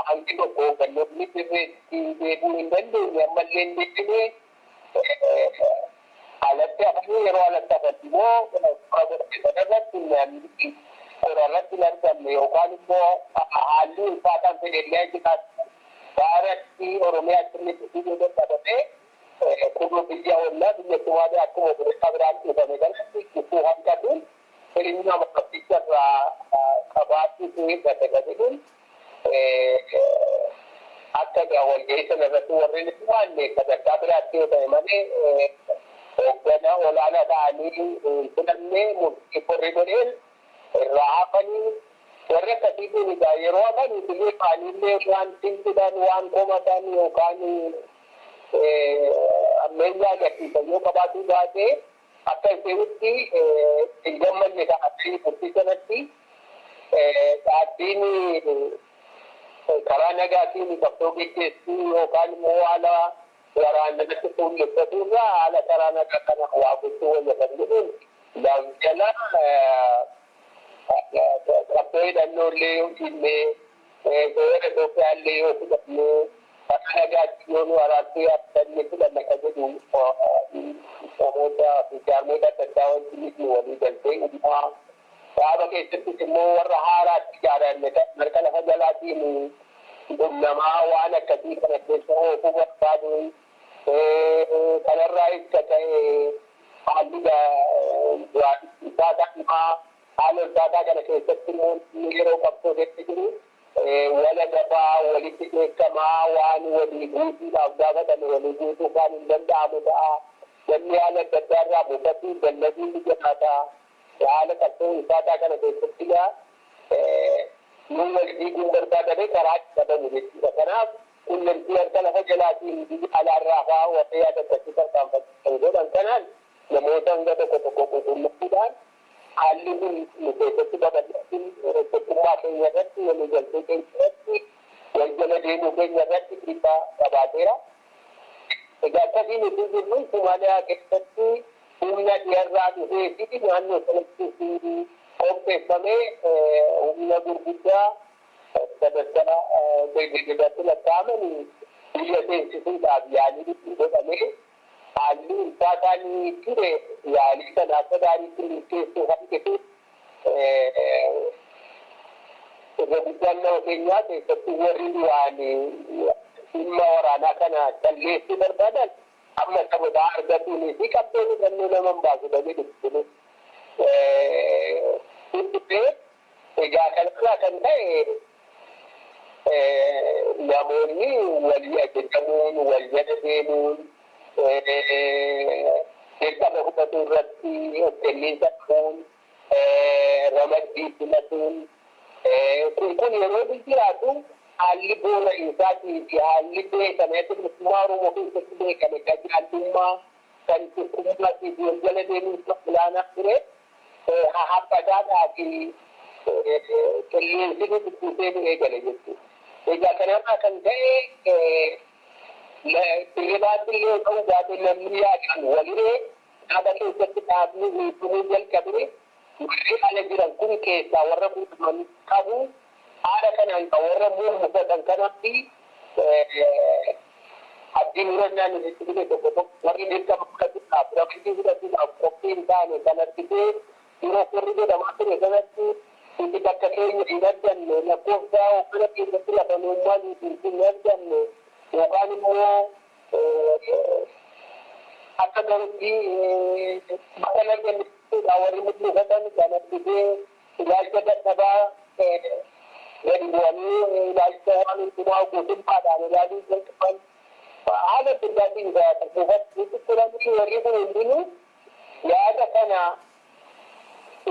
hangi tokko hooggantoonni sirreetti deebi'uu hin dandeenye, ammallee hin deebine, alatti hafanii. Yeroo alatti hafan immoo kora godhame sanarratti namni kora irratti hin argamne yookaan immoo haalli ulfaataan fedhellee jiraatu gaaratti Oromiyaatti inni dhufuu dadhabame kun biyya ollaa, biyya Somaaliyaa, akkuma obboleessaa biraan dhufame kanatti dhufuu hanqatuun hiriyummaa bakka irraa qabaachuu hir'ate kan jedhuun akka walgahii sana irratti warri hin hirmaanne sadarkaa biraatti yoo ta'e malee hoogganaa olaanaa ta'anii hin filamne, murtii korri godheen irraa hafanii. Warri akkasii kun egaa yeroo hafan biyya isaaniillee waan tinqidhan, waan komatan yookaan ammayyaa agarsiisan yoo qabaachuu baate, akka isheenutti hin gammanne ta'anii murtii sanatti. Dhaabbiin karaa nagaatiin qabsoo geggeessuu yookaan immoo haala waraanatti fuulleffatu irraa haala karaa nagaa kana waa gochuu wayya kan jedhuun jala qabsoo hidhannoo illee yoo dhiibnee, seera Itoophiyaa illee yoo fudhannee, karaa nagaatti yoo nu araarsuu yaaddanne fudhanna kan jedhu namoota fi jaarmoota adda addaa wajjin walii galtee uumaa, dhaaba keessattis immoo warra haaraatti ijaarame harka lafa jalaatiin qunnamaa waan akkasii kana keessa oofuu barbaadu. Kanarraa ibsa ta'e haalli ulfaataa, haala ulfaataa kana keessatti immoo yeroo qabsoo keessa jiru wala gabaa walitti dheekkamaa, waan walii guutuudhaaf gaafatame walii guutuu waan hin danda'amu ta'a. Namni haala adda addaa irraa buufatuu dallaguun ni jiraata. Haala qabsoo ulfaataa kana keessatti gaa nu wal diiguun barbaadame karaa dhabamu jechuudha. Kanaaf qunnamtii harka lafa jalaatiin biyya alaarraa fa'aa warra yaada akkasii tarkaanfatan godhan kanaan namoota hanga tokko tokko qulqulleessuudhaan haalli kun nu keessatti babal'achuun tokkummaa keenya irratti, walii galtee keenya irratti, wal jala deemuu keenya irratti dhiibbaa qabaateera. Egaa akkasiin utuu jirru Somaaliyaa keessatti humna dhiyarraa dhufee fi naannoo sanatti qopheeffamee humna gurguddaa sadarkaa birgeedatti lakkaa'aman biyya seensisuudhaaf yaalii godhamee, haalli ulfaataan ture yaalii sana akka gaariitti milkeessuu hanqisuuf irra guddaan nama keenyaa, keessattuu warri duraan dhimma waraanaa kana calleessuu barbaadan, amma sababaa argatuunii fi qabsoon hidhannoo nama hin baasu jedhanii dubbisanii dubbisee. Egaa kanarraa kan ta'e namoonni walii ajajamuun, wal jala deemuun, dirqama fudhatuu irratti of kenniinsa dhabuun, ramaddii filatuun kun yeroo jiraatu, haalli boora'insatii fi haalli beekame akka bilisummaa Oromoo keessatti beekame kan jaallummaa, kan tokkummaatii fi wal jala deemuun olaanaa ture hahaphataadhaa fi qilleensi nu bubbisee nu eegale jechuudha. Egaa kanarraa kan ka'e dirribaatti illee ta'uu baate namni yaadaan waliree dhaaba keessatti dhaabni hiikamuu jalqabee, warri ala jiran kun keessaa warra quuqaman qabu. Haala kanaan kan warra mummufatan kanatti abdii murannaan itti dhufe tokko tokko, warri dirqama fudhachuudhaaf, ramaddii fudhachuudhaaf qophii hin taane kan argitee, yeroo korri godhamaa ture sanatti nuti bakka keenya hin arganne, lakkoofsa hoggana keessatti lafa nuummaa nuti hin arganne yookaan immoo akka gahutti bakka hin arganne jechuudha. Warri mummufatan kan argitee ilaalcha dadhabaa gadi bu'anii ilaalcha waan hundumaa guutummaadhaan ilaaluu jalqaban, haala adda addaatiin buufatti turanii, warri kun hundinuu yaada kana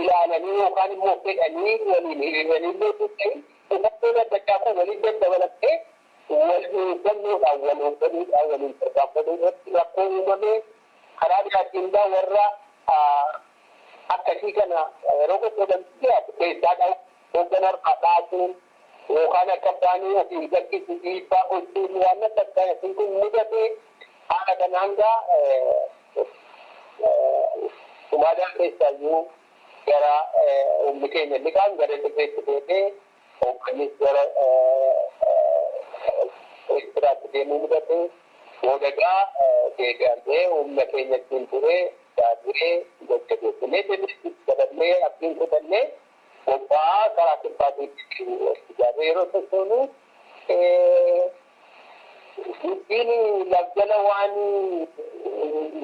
ilaalanii yookaan immoo fedhanii waliin hiriiranii illee ta'e, hubannoon adda addaa kun waliin daddabalamee wal eeggannoodhaan, wal hoogganuudhaan, waliin tarkaanfatuu irratti rakkoo uumame. Karaa biraatiin warra akkasii kana yeroo qoqqoodan jiraatu keessaa dhahu, hoogganarraa kaasuun Yookaan akka abbaan asiin gadhiisu dhiibbaa gochuun waan adda addaa kun mudate. Haala kanaan gaa Somaaliyaa keessaayyuu gara humni keenya inni kaan gara Tigreetti deemee, hooggannis gara Eertiraatti deemuu mudate. Booda gaa deebi'amee humna keenya ittiin ture daadhee jajjabeessinee daballee abdiin kutannee bobba'aa karaa kibbaatiin ijaarree yeroo sochoonu, dubbiin lafjala waan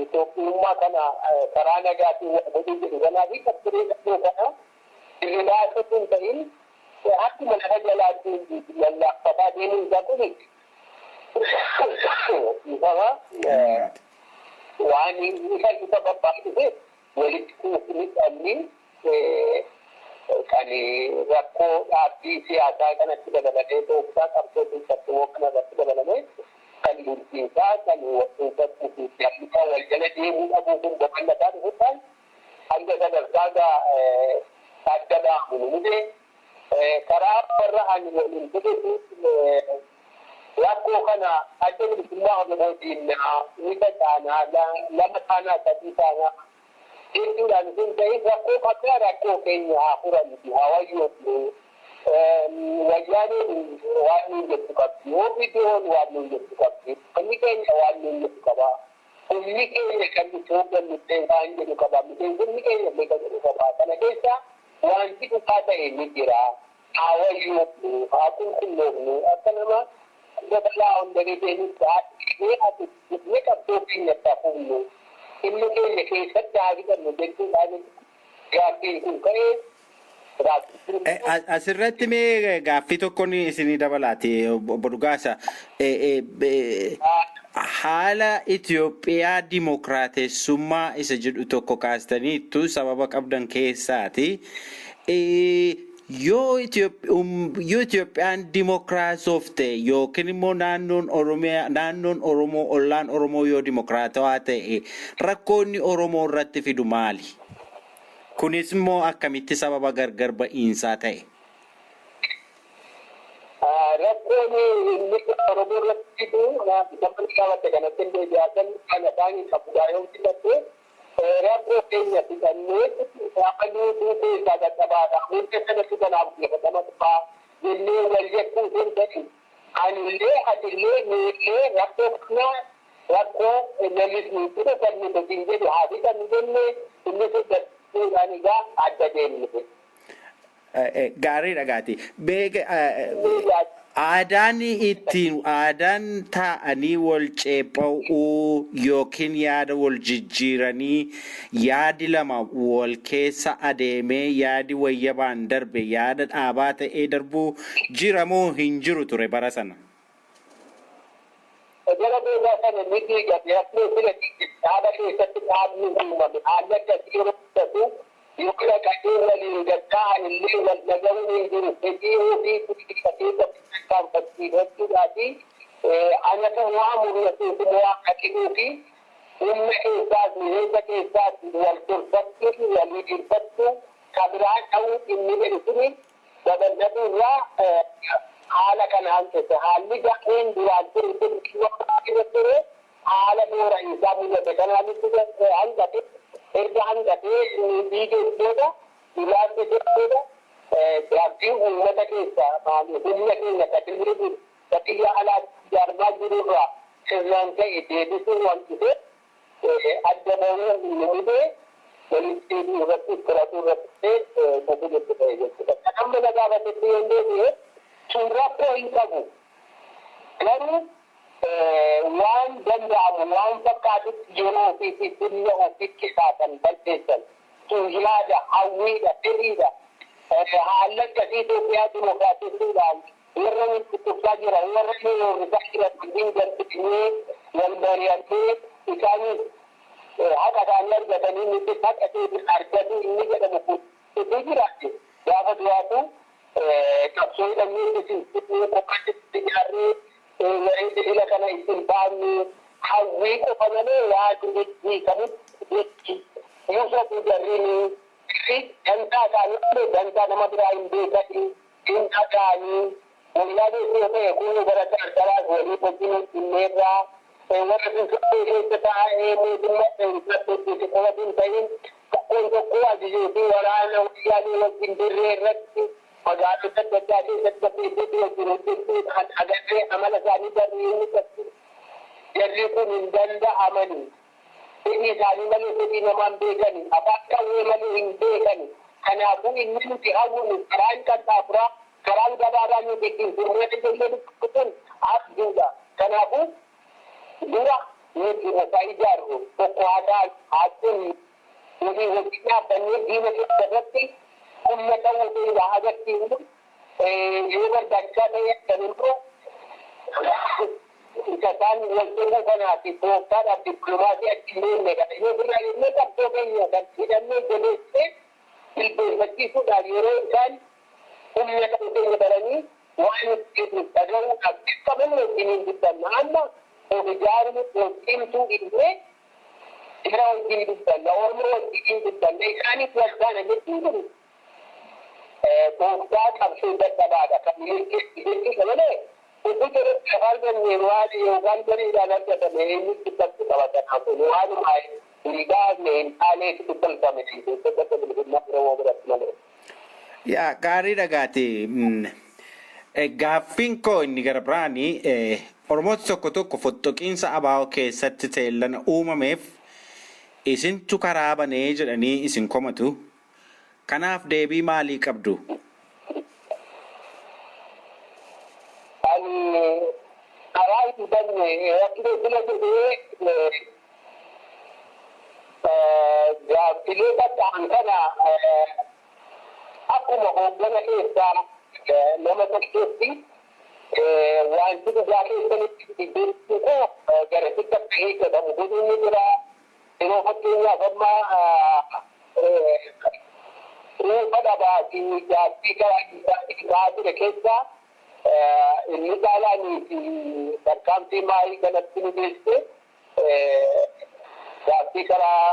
Itoophiyummaa kana karaa nagaatiin waa godhuu jedhu kanaa fi qabxiree qabxoo kana dirrimaa osoo hin ta'in akkuma lafa jalaatti lallaaffataa deemuun isaa kun ifama waan isa babbaa dhufe walitti kuufni dhabni kan rakkoo dhaabbii siyaasaa kanatti dabalatee, tooftaa qabsoo keessattuu kana irratti dabalamee, kan bulchiinsaa kan walfuufattuu fi jallisaa wal jala deemuu dhabuu kun babal'ataa dhufuudhaan hanga sadarkaa adda ba'amu nu mudee. Karaa warra ani waliin turetu rakkoo kana Adda Bilisummaa Oromootiin ni facaanaa, lama taanaa, sadii taanaa jechuudhaan osoo hin ta'in, rakkoo qabnaa, rakkoo keenya haa furannu, haa wayyoofnu. Wayyaaneen waan nuun jettu qabdi, OPDOn waan nuun jettu qabdi, humni keenya waan nuun jedhu qaba, humni keenya kan nuti hooggannu illee waan jedhu qaba, miseensonni keenya illee kan jedhu qaba. Kana keessa wanti dhugaa ta'e ni jira, haa wayyoofnu, haa qulqulloofnu, akka nama dabalaa hundanii deemutti haa dhiqnee ati qabsoo keenya itti hafuufnu, dhimma keenya keessatti haa fixannu jechuudhaan gaaffiin kun ka'ee. Asirratti mee gaaffii tokkoon isinii dabalaati, obbo Dhugaasa. Haala Itoophiyaa dimokiraatessummaa isa jedhu tokko kaastaniittu sababa qabdan keessaati. Yoo Itoophiyaan dimokiraasofte yookiin immoo naannoon Oromiyaa, naannoon Oromoo, ollaan Oromoo yoo dimokiraatawaa ta'e, rakkoonni Oromoo irratti fidu maali? Kunis immoo akkamitti sababa gargar ba'iinsaa ta'e? Rakkoon inni Oromoo irratti fidu sababni qabatte kanatti illee jiraatan kan afaan hin qabu yoo filatte, rakkoo keenya fixannee gaafa keessaa dadhabaadha. Hunda sanatti kanaaf gaafatama qabaa jennee wal jechuun hin ta'in, anillee, atillee, nuillee rakkoo kana, rakkoo namni nu fide kan nuti hin jedhu haa fixannu jennee inni fudhachuudhaan egaa adda deemne. Gaarii dhagaati. Aadaan ittiin aadaan taa'anii wal ceepha'uu yookiin yaada wal jijjiiranii, yaadi lama wal keessa adeemee, yaadi wayyabaan darbe yaada dhaabaa ta'ee darbuu jira moo hin jiru ture bara sana? Gara boodaa sana ni diigame. Akkuma sila dhaaba keessatti dhaabni uumame, haalli akkasii yeroo mudatu yoo dhaqanii waliin gatta'an illee wal dhaga'uun hin jiru. Fedhii ofii dhiifatee tarkaanfachiifachuudhaa fi anatu waa murnateetu waa haqinuu fi humna keessaas miseensa keessaas wal turfachuu, walii dhiibbachuu, kabiraa ta'uu inni jedhu suni babal'atu irraa haala kana hanqise. Haalli gaariin duraan ture kun ture haala boora'iinsaa mudate kanaanitti hanqate. Erga hanqatee dhiigeen booda, ilaalchisee booda, gaaffii uummata keessa maali humna keenya qaxillee jiru biyya alaatti ijaaramaa jiru irraa sirnaan ta'e deebisuu hanqisee adda bahuu nu mudee, walitti deebi'uu irratti fudhatuu irratti gufuu itti ta'e jechuudha. Kan amma na gaafatetti yoo deebi'e, sun rakkoo hin qabu. Garuu waan danda'amu waan fakkaatutti yeroo ofii fi humna ofii qisaasan, balleessan. Sun yaada, hawwiidha, fedhiidha. Haalli akkasii Itoophiyaa dimokiraatessuudhaan warra nu dhukkubsaa jiran, warra nu roorrisaa jiran wajjin garbitinee wal mari'annee, isaanis haqa isaanii argatanii nutis haqa keenya argatu inni jedhamu kun utuu jiraate, gaafa duraatu qabsoo hidhannee itti kophaatti ijaarree wareega hila kana ittiin baannu. Hawwii qofa malee waan hiikamutti jechi Yusuf jarrini fi dantaa isaanii malee dantaa nama biraa hin beekanii, hin dhaga'anii. Wayyaanee yoo ta'e kun bara chaartaraas walii wajjin hojjenneerraa, warra Finfinnee keessa taa'ee mootummaa irratti hojjete qofa hin ta'in, tokkoon tokkoo ajajoota waraana Wayyaanee wajjin dirree irratti magaalota adda addaa keessatti bakka hedduutti wajjin hojjechuudhaan agarree amala isaanii barree inni jarri kun hin danda'amani. Fedhii isaanii malee fedhii namaa hin beekani. Afaan qawwee malee hin beekani. Kanaafuu inni nuti hawwinu karaan qaxxaamuraa, karaan gabaabaa nuti ittiin furmaata jennee kun abjuudha. Kanaafuu dura nuti of haa ijaarru, tokko haa taanu, haa cimnu, walii wajjin dhaabbannee diina keenya irratti humna ta'uu keenya haa agarsiifnu. Yoo barbaachisaa ta'e argan immoo isa isaan wal tuquu kanaa fi tooftaadhaaf dippiloomaasii achi hin deemne kana yoo ofirraa jennee qabsoo keenya kan hidhannee jabeessee jilbeenfachiisuudhaaf yeroo isaan humna ta'uu keenya baranii waan nuti jennu dhagahuudhaaf dirqaman wajjiniin dubbanna. Amma of ijaaruu, of cimsuu dhiifnee jara wajjin dubbanna, orma wajjiniin dubbanna, isaaniif wal taana jechuun kun tooftaa qabsoo dadhabaadha kan milkeessu jechuudha malee utuu jalatti lafa arganne waan yookaan gariidhaan argatame eenyutti dubbachuu qaba. Kanaaf kun waanuma hin baafne hin taaneetu tolfame miseensota Adda Bilisummaa Oromoo biratti malee. Yaa gaarii dhagaati. Gaaffiin koo inni gara biraani, Oromoota tokko tokko fottoqiinsa ABO keessatti teellana uumameef isintu karaa banee jedhanii isin komatu. Kanaaf deebii maalii qabdu? Ani karaa hin banne rakkina sila jedhee gaaffilee qaxxa'an kana akkuma hooggana keessaa nama tokkootti wanti dhugaa keessanitti beekuu koo garasitti akka hiikkatamu godhuun ni jira. Yeroo fakkeenyaaf amma quufa dhabaa fi gaaffii karaa dhiibbaatiin ka'aa ture keessaa inni caalaanii fi tarkaanfii maayii kanatti nu geesse gaaffii karaa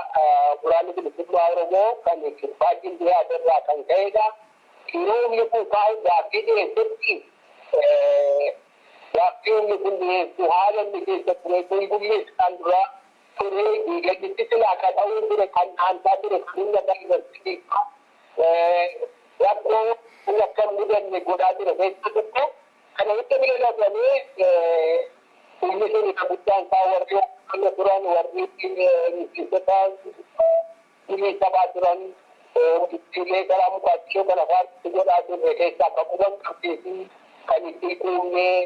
Waraanni Bilisummaa Oromoo kan kibbaatiin dhiyaate irraa kan ka'edha. Yeroo humni kun kaa'u gaaffii dhiyeessetti, gaaffii humni kun dhiyeessu haala inni keessa ture, gungummiis kan dura ture, diiganitti silaa ka ta'uu ture, kan dhaansaa ture, kan humna isaa irratti rakkoo akka hin mudanne godhaa ture keessaa tokko. Kana hunda bira darbamee humni sun isa guddaan isaa warri hoogganaa turan, warri miseensota gumii sabaa turan, murtiilee karaa mukaachoo kana faatti godhaa turre keessaa kan quban qabdee fi kan itti quumnee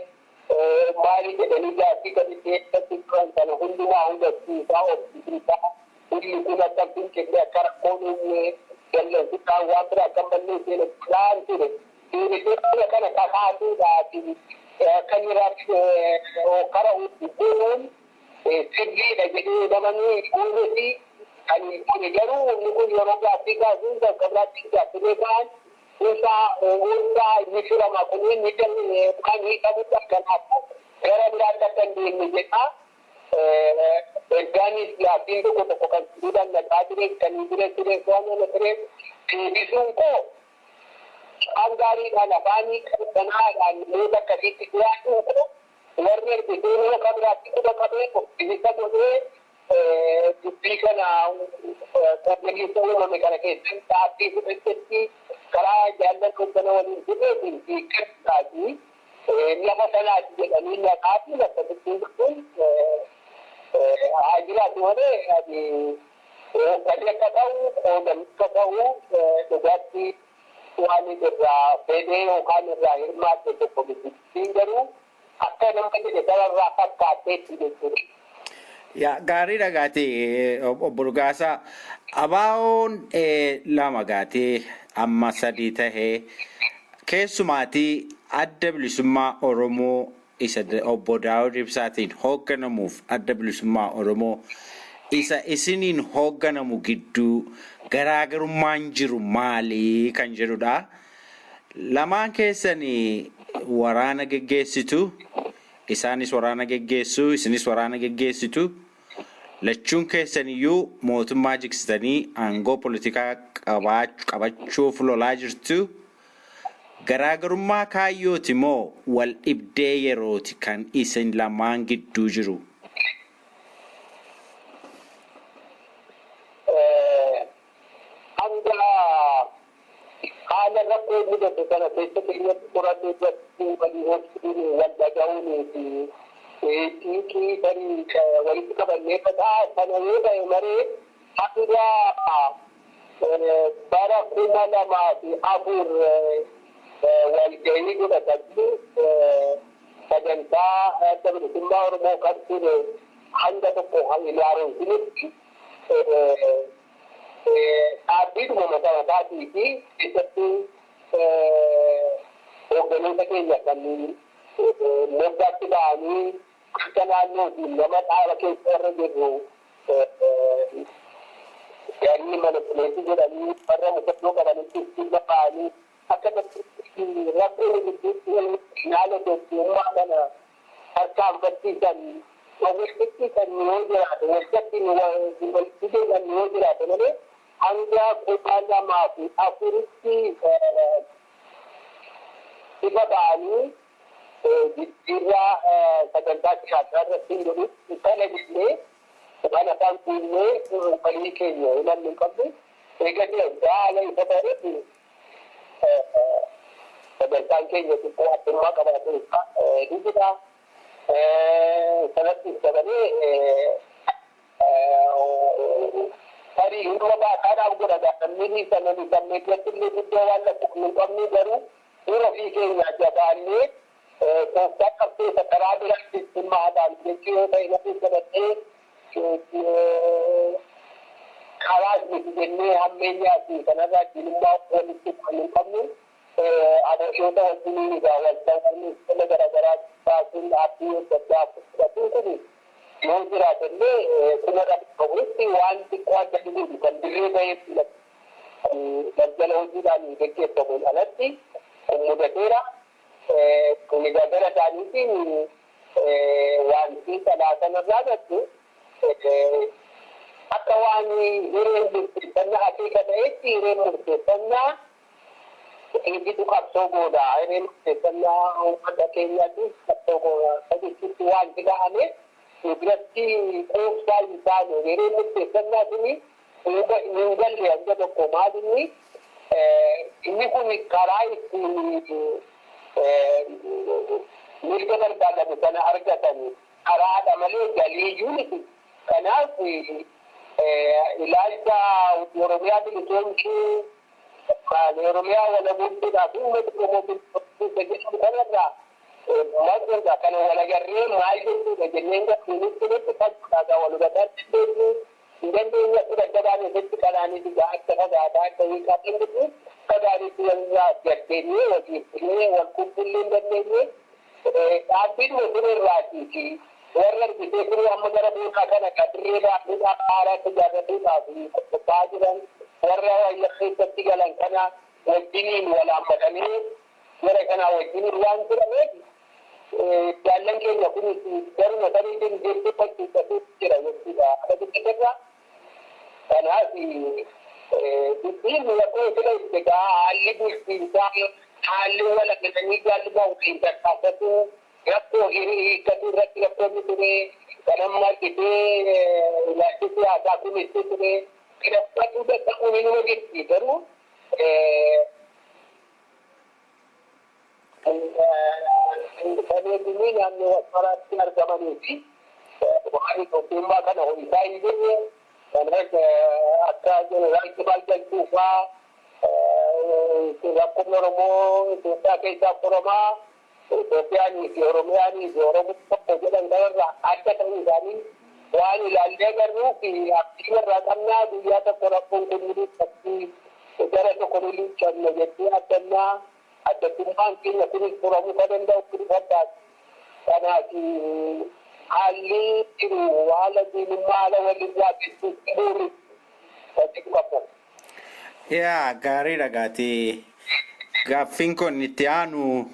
maali jedhanii gaaffii kan itti eeggatti turan kana hundumaa hubachiisaa, obsiisaa, humni kun akka hin fincille, akka rakkoon uumne, dallansuudhaan waan biraa akka hin balleessine godhaan ture. Deebisee kana kakaasuudhaaf akka inni kara godhuun sirriidha jedhee namni goonesi kan hin goone garuu humni kun yeroo gaaffii kaasuun bakka biraatti gaaffilee ka'an kuusaa hundaa inni firama kun inni kan hiikamudha, kanaafuu gara biraatti akka hin deemne jedha. Ergaanis gaaffiin tokko tokko kan fuudhan naqaa ture, kan hin ture ture, waan ana ture deebisuun koo afaan gaariidhaan, afaanii qabbanaadhaan namoota akkasiitti dhiyaachuun koo warri ergisee nama kan biraatti quba qabee bilisa godhee dubbii kana qooddamiinsa uumame kana keessatti dhaabbii fudhachetti karaa jaallan hoggana waliin turreetiin hiikkachuudhaafi lafa sanaati jedhanii naqaatiin akkasittiin kun haa jiraatu malee ani hoogganni akka ta'u, qoodamni akka ta'u dhugaatti waan irraa fedhee yookaan irraa hirmaadhe tokko miti. Garuu akka nama jedhe sanarraa fakkaatteetti jechuudha. Yaa gaarii dhagaati, obbo Dhugaasaa. ABO'n lama gaatee amma sadii tahee, keessumaatii Adda Bilisummaa Oromoo isa obbo Daawud Ibsaatiin hoogganamuuf Adda Bilisummaa Oromoo isa isiniin hoogganamu gidduu garaagarummaan jiru maali kan jedhudha. Lamaan keessanii waraana geggeessitu. Isaanis waraana geggeessu, isinis waraana geggeessitu. Lachuun keessaniyyuu mootummaa jigsitanii aangoo politikaa qabachuuf lolaa jirtu. Garaagarummaa kaayyooti moo wal dhibdee yerooti kan isin lamaan gidduu jiru? Hanga haala rakkoo mudate kana keessa keenyatti qorannoo irratti walii hojjetuun, wal dhaga'uun fi xiiqii tarii walitti qabannee fataa sana yoo ta'e maree, hanga bara 2004 walgahii godhatanii sagantaa Adda Bilisummaa Oromoo kan ture hanga tokko ilaaluutti dhaabbiidhuma mataa mataatii fi keessattuu hoogganoota keenya kan moggaatti ba'anii akka naannootiin nama dhaaba keessa warra jirru garii manipuleetii godhanii warra mufannoo qabanitti dhimma ba'anii akka rakkoon gidduutti haala tokkummaa kana tarkaanfachiisan, walitti kan yoo jiraate, walitti walitti kan yoo jiraate malee, hanga 2004tti ifa ba'anii jijjiirraa sagantaa siyaasaa irratti hin godhu kana jennee waan afaan kuunnee walii keenya himannu hin qabnu. Egaa haala ifa ta'eef sagantaan keenya xiqqoo addummaa qabaatu ni jira. Sanatti dabalee tarii hunduma baataadhaaf godha namni sana namni irratti illee guddoo waan lakkoofnu hin qabnu, garuu dura ofii keenya jabaannee tooftaa qabsoo karaa biraatti dhimma haadhaan jechuu yoo ta'e namni godhatee karaa miti jennee hammeenyaa fi kanarraa diinummaa walitti kan hin qabnu. Abashoota wajjiniin egaa wal ta'uun uffata garaagaraa baasuun dhaabbii adda addaa fudhatuun kun yoo jiraate illee, kuma qabutti waan xiqqoo adda godhu kan dirree bahee daldala hojiidhaan geggeeffamuun alatti kun mudateera. Kun egaa gara isaaniitiin wanti xalaa sanarraa gaddu akka waan hireen murteeffannaa akeeka ta'etti, hireen murteeffannaa eegitu qabsoo gooda, hireen murteeffannaa uummata keenyaatiif qabsoo gooda jechuutti wanti ga'ame nu biratti quubsaa hin taane. Hireen murteeffannaa suni hin galle hanga tokko. Maal inni kun karaa ittiin mirga barbaadame sana argatan karaadha malee galiiyyuu miti. Kanaaf ilaalcha Oromiyaa bilisoomsuu, Oromiyaa walabuusuudhaaf uummata Oromoo bilisoomsuu jedhamu kanarraa maquudha. Kana walagarree maal jechuudha jenneen gaafiinitti nutti faggoodhaa wal hubataa dandeenyu hin dandeenye. Akka dadhabaan irratti kanaaniif egaa adda fagaataa adda hiikaa dandeenyu fagaanitti walirraa gaddeenyee waliif wal qulqulluu hin dandeenye. Dhaabbiin ture fi warra argitee kun amma gara boodaa kana dirree baasuudhaaf haaraatti ijaarratuudhaaf qophaa'aa jiran, warra wayya keessatti galan kana wajjiniin wal haammatanii gara kanaa wajjiniin waan turameef, jaallan keenya kunis garuma saniitiin jirtu fakkiifatu jira jechuudha. Akka guddaterra kanaaf dubbiin rakkoo sila egaa haalli bulchiinsaa, haalli wal amananii jaallummaa waliin tarkaanfatu rakkoo hiikkatu irratti rakkoonni ture. Kan amma argitee ilaalchi siyaasaa kun itti ture hidhaffachuu danda'uun inuma jirti, garuu saneetinii naannoo Asmaraatti argamanii fi waan Itoophiyummaa kana ho'isaa hin jirre kan akka Jeneraal Kibaal Galchuu faa, rakkoon Oromoo Itoophiyaa keessaa furamaa, Itoophiyaanii fi Oromiyaanii fi Oromoo tokko jedhan kanarraa adda ta'uu isaanii waan ilaallee agarruu fi abdii irraa qabnaa. Guyyaa tokko rakkoon kun ni gara tokko ni liichanna jettee addannaa addaddummaan keenya kunis furamuu kan danda'u kun fakkaata. Kanaaf haalli jiru haala diinummaa, haala walirraa gidduutti bu'uuri kan qabu. Yaa, gaariidha gaati. Gaaffiin kun itti aanu,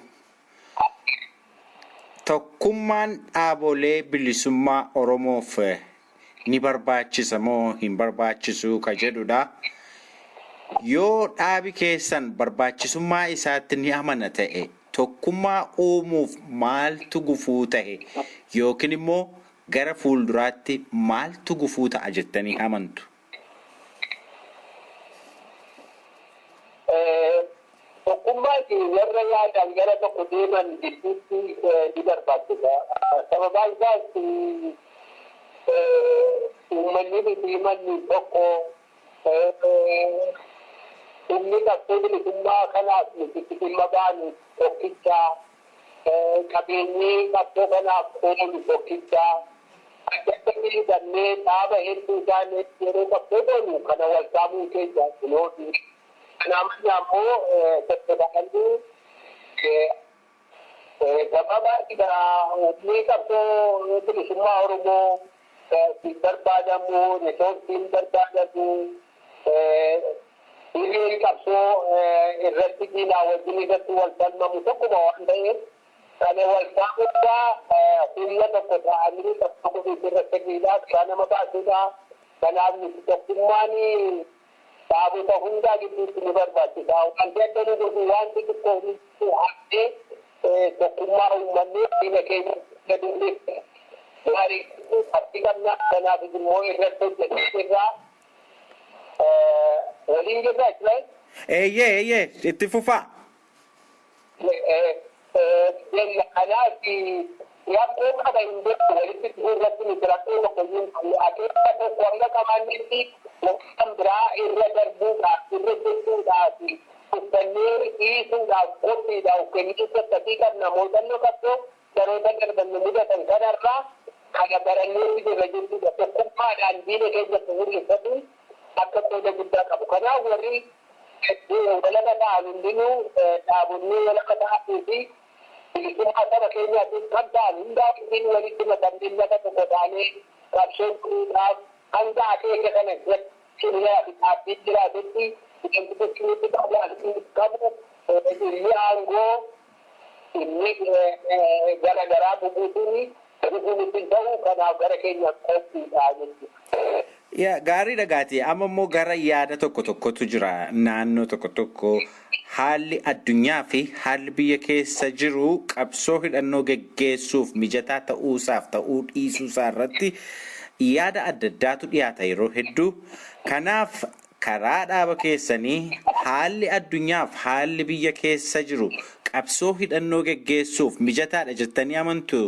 tokkummaan dhaabolee bilisummaa Oromoof ni barbaachisa moo hin barbaachisu ka jedhudha. Yoo dhaabi keessan barbaachisummaa isaatti ni amana ta'e, tokkummaa uumuuf maaltu gufuu ta'e yookiin immoo gara fuulduraatti maaltu gufuu ta'a jettanii amantu? Tokkummaan warra yaadaan gara tokko deeman gidduutti ni barbaachisa. Sababaan isaas, uummanni fi manni tokko, humni qabsoo bilisummaa kanaaf nuti itti dhimma baanu tokkicha, qabeenyi qabsoo kanaaf oolu tokkicha. Adda adda hidhannee dhaaba hedduu taane yeroo qabsoo goonu kana wal saamuun keenya hin oolu. Kanaaf ammoo tokko ta'anii gabaabaa humni qabsoo bilisummaa Oromoo ittiin barbaadamu, resourceiin barbaadamu, hirreen qabsoo irratti diinaa wajjin irratti wal falmamu tokkuma waan ta'eef, kana wal saamuudhaa humna tokko ta'anii qabsoo godhuutu irra sirriidha. Karaa nama baasuudha. Kanaaf nuti tokkummaan dhaabota hundaa gidduutti ni barbaachisa. Wanti adda nu godhu wanti xiqqoo haftee tokkummaa uummannee diina keenya gadi gaarii qabxii qabna. Kanaaf immoo irratti hojjetu irraa waliin jirra jechuudha. Eeyyee, itti fufaa. Kanaaf rakkoo qaba hin beeku, walitti dhufuu irratti nuti rakkoo tokko iyyuu hin qabnu. Akeeka tokko hanga qabaannetti kan biraa irra darbuudhaaf, irra jechuudhaaf, uffannee dhiisuudhaaf qophiidha. Of kenniinsa akkasii qabna. Muuxannoo qabsoo baroota darban nu mudatan kanarraa kana baranneetu jirra jechuudha. Tokkummaadhaan diina keenyatti fuulleffatuun akka qooda guddaa qabu. Kanaaf warri walaba ta'an hundinuu, dhaabonni walaba ta'anii fi bilisummaa saba keenyaatiif kan ta'an hundaa wajjin walitti makamnee lafa tokko taanee qabsoo godhuudhaaf, hanga akeeka kana cimnaa fi dhaabbiin jiraatutti wanti gochuutti qabu, dhimmi aangoo, dhimmi gara garaa bubuutuun gufuu nutti hin ta'u. Kanaaf gara keenya qophiidha jechuudha. Yaa, gaarii dhagaati. Amma immoo gara yaada tokko tokkotu jira. Naannoo tokko tokko haalli addunyaa fi haalli biyya keessa jiru qabsoo hidhannoo geggeessuuf mijataa ta'uusaaf ta'uu dhiisuusaa irratti yaada adda addaatu dhiyaata yeroo hedduu. Kanaaf karaa dhaaba keessanii haalli addunyaaf haalli biyya keessa jiru qabsoo hidhannoo geggeessuuf mijataadha jettanii amantu?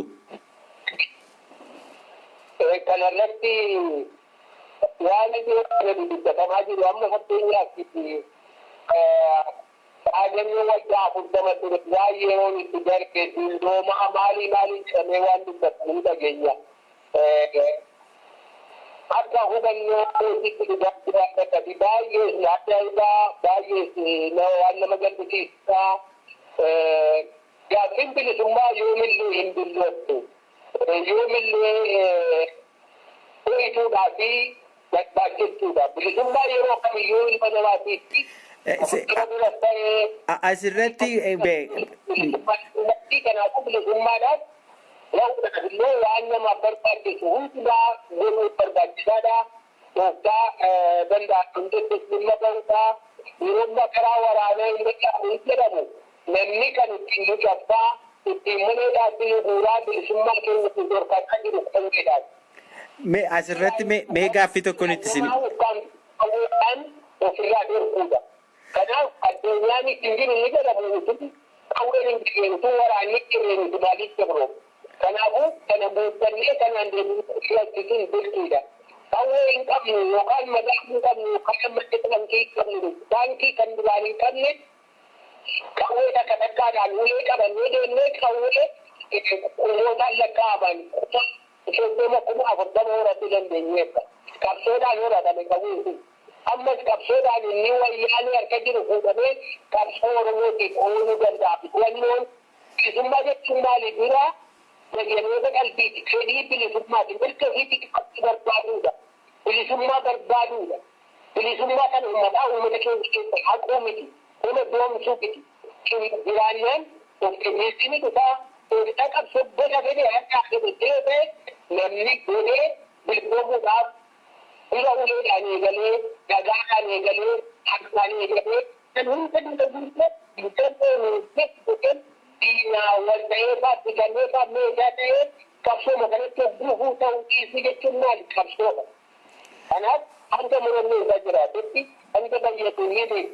Kanarratti waan gadi dubbatamaa jiru, amma fakkeenyaaf dhaadannoo waggaa 40 ture, waan yeroon itti darbe, dulloomaa, maalii maalii jedhamee waan dubbatamu ni dhageenya. Akka hubannoo itti dhugaatii waan akkasii baay'ee ajaa'ibaa, baay'ee waan nama gaddisiisaa. Gaaffiin bilisummaa yoomillee hin dullooftu. Yoomillee ho'ituudhaa fi barbaachistuudha. Bilisummaa yeroo kamiyyuu ilma namaatiif duras ta'ee Asirratti kanaafuu bilisummaadhaaf gahuudhaaf illee waan namaaf barbaachisu hundumaa godhuu barbaachisaadha. Tooftaa danda'an hundatti dhimma bahuudha. Yeroo ammaa karaa waraanaa hin danda'amu hin jedhamu. Namni kan ittiin nu cabsaa, ittiin mana hidhaatti nu guuraa, bilisummaa keenya nu dhorkataa jiru qawweedhaan. Mee asirratti mee gaaffii tokko nutti isin. Qawweedhaan ofirraa dhorkuudha. Kanaaf addunyaan ittiin jiru ni jedhamu, utuu qawween hin jirre, utuu waraanni hin jirre nuti maaliif dabroo? Kanaafuu kana guuttannee kanaan deemnee jiraachuun dirqiidha. Qawwee hin qabnu yookaan madaa hin qabnu yookaan ammatti taankii hin qabnu, taankii kan duraan hin qabne qawwee takka takkaadhaan ulee qabannee deemnee, qawwee kumootaan lakkaa'aman, 30,000, 40,000 horachuu dandeenyeerra. Qabsoodhaan horatame qawween kun. Ammas qabsoodhaan inni wayyaanee harka jiru fuudhamee qabsoo Oromootiif ooluu danda'a. Filannoon bilisummaa jechuun maali? Dura fayyanoota qalbiiti. Fedhii bilisummaati. Mirga ofiitti qabachuu barbaaduudha. Bilisummaa barbaaduudha. Bilisummaa kana uummataa uummata keenya keessa haquu miti. Nama doomsuu miti. Jiraannaan of kenniitti ni dhufaa. Tooftaa qabsoo gosa fedhe harkaa fedhe ta'e namni godhee bilisoomuudhaaf. Dura uleedhaan eegalee, dhagaadhaan eegalee, harkaan eegalee, kan hunda dura dursee hin diinaa wal ta'ee faa bitannee faa meeshaa ta'ee qabsooma kanatti gufuu ta'uu dhiisuu jechuun maali qabsoodha. Kanaaf hanga murannoo isaa jiraatetti, hanga bayyatu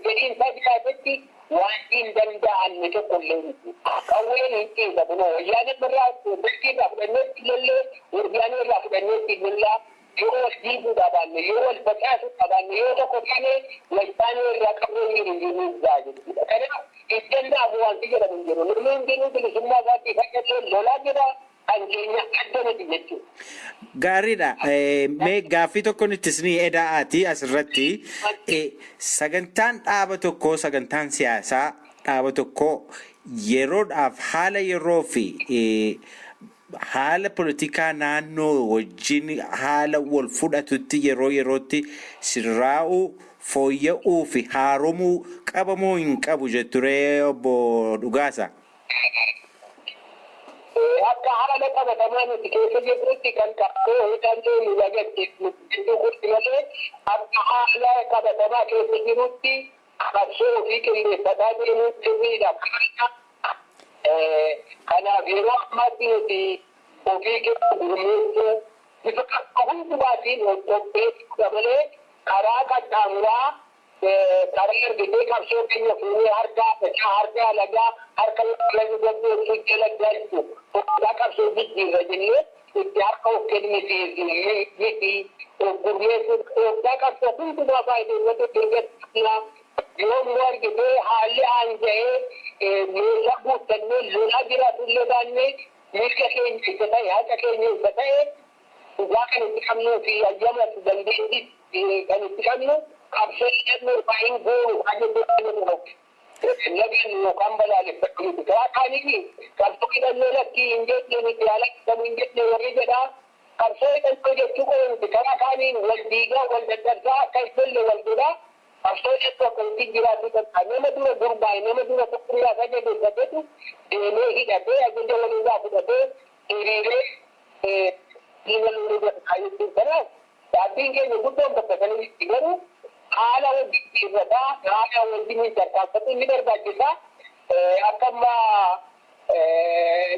fedhiin isaa jiraatetti waan hin danda'amne tokko illee miti. Qawween hin ciisa kunoo wayyaanee irraa birkii irraa fudhanneetti lollee, wayyaanee irraa fudhanneetti lollaa, yoo wal diiguu qabaanne, yoo wal facaasuu qabaanne, yoo tokko taane wayyaanee irraa qawween jiru iyyuu ga'a jechuudha. Kanaaf hin danda'amu wanti jedhamu hin jiru. Namni hundinuu bilisummaa isaatti fayyadee lolaa jira, kan keenya adda miti jechuudha. Gaariidha. Mee gaaffii tokko nutti isinii eda'aati asirratti. Sagantaan dhaaba tokkoo, sagantaan siyaasaa dhaaba tokkoo yeroodhaaf haala yeroo fi haala politikaa naannoo wajjin haala wal fudhatutti yeroo yerootti sirraa'uu, fooyya'uu fi haaromuu qabamoo hin qabu jetturee, obbo Dhugaasa? Akka haala qabatamaa nuti keessa jirrutti kan qabsoo hidhannoo nu lagachiifnu jechuu malee, akka haala qabatamaa keessa jirutti qabsoo ofii qindeeffataa deemuun sirriidha. Kanaaf yeroo ammaatti nuti ofii keenya gurmeessuu bifa qabsoo hundumaatiin of qopheessuudha malee, karaa qaxxaamuraa, karaa argitee qabsoo keenya fuunee harka facaa, harka alagaa, harka lagu gaggeessuu jala galchu foddaa qabsoo jijjiirra jennee itti harka of kennisiisu miti. Of gurmeessuu foddaa qabsoo hundumaa faayideeffatu deeggarsiisna. Yoo immoo argitee haalli aanja'ee meeshaa guuttannee lolaa jiraatullee baannee, mirga keenya isa ta'e, haqa keenya isa ta'e, dhugaa kan itti qabnuu fi hayyama fi dandeettii kan itti qabnu qabsoo hidhannoo irraa hin goonu kan lagan yookaan balaaleffadhu miti. Karaa kaaniin qabsoo hidhannoo lakkii hin jenne miti, haala kamuu hin jenne warri jedhaa. Qabsoo hidhannoo jechuu qofa miti. Karaa kaaniin wal diigaa, wal dadhabsaa, akka hin lolle wal godhaa. Qabsoo hidhannoo akka ittiin jiraachuu danda'a. Nama dura gurmaa'e, nama dura tokkummaa isaa jabeeffatetu deemee hidhatee ajaja walirraa fudhatee hiriiree diina loluu danda'a jechuudha. Kanaaf dhaabbiin keenya guddoon bakka sanatti garuu haala hojii jijjiirrataa, haala wajjin tarkaanfatu ni barbaachisa. Akka ammaa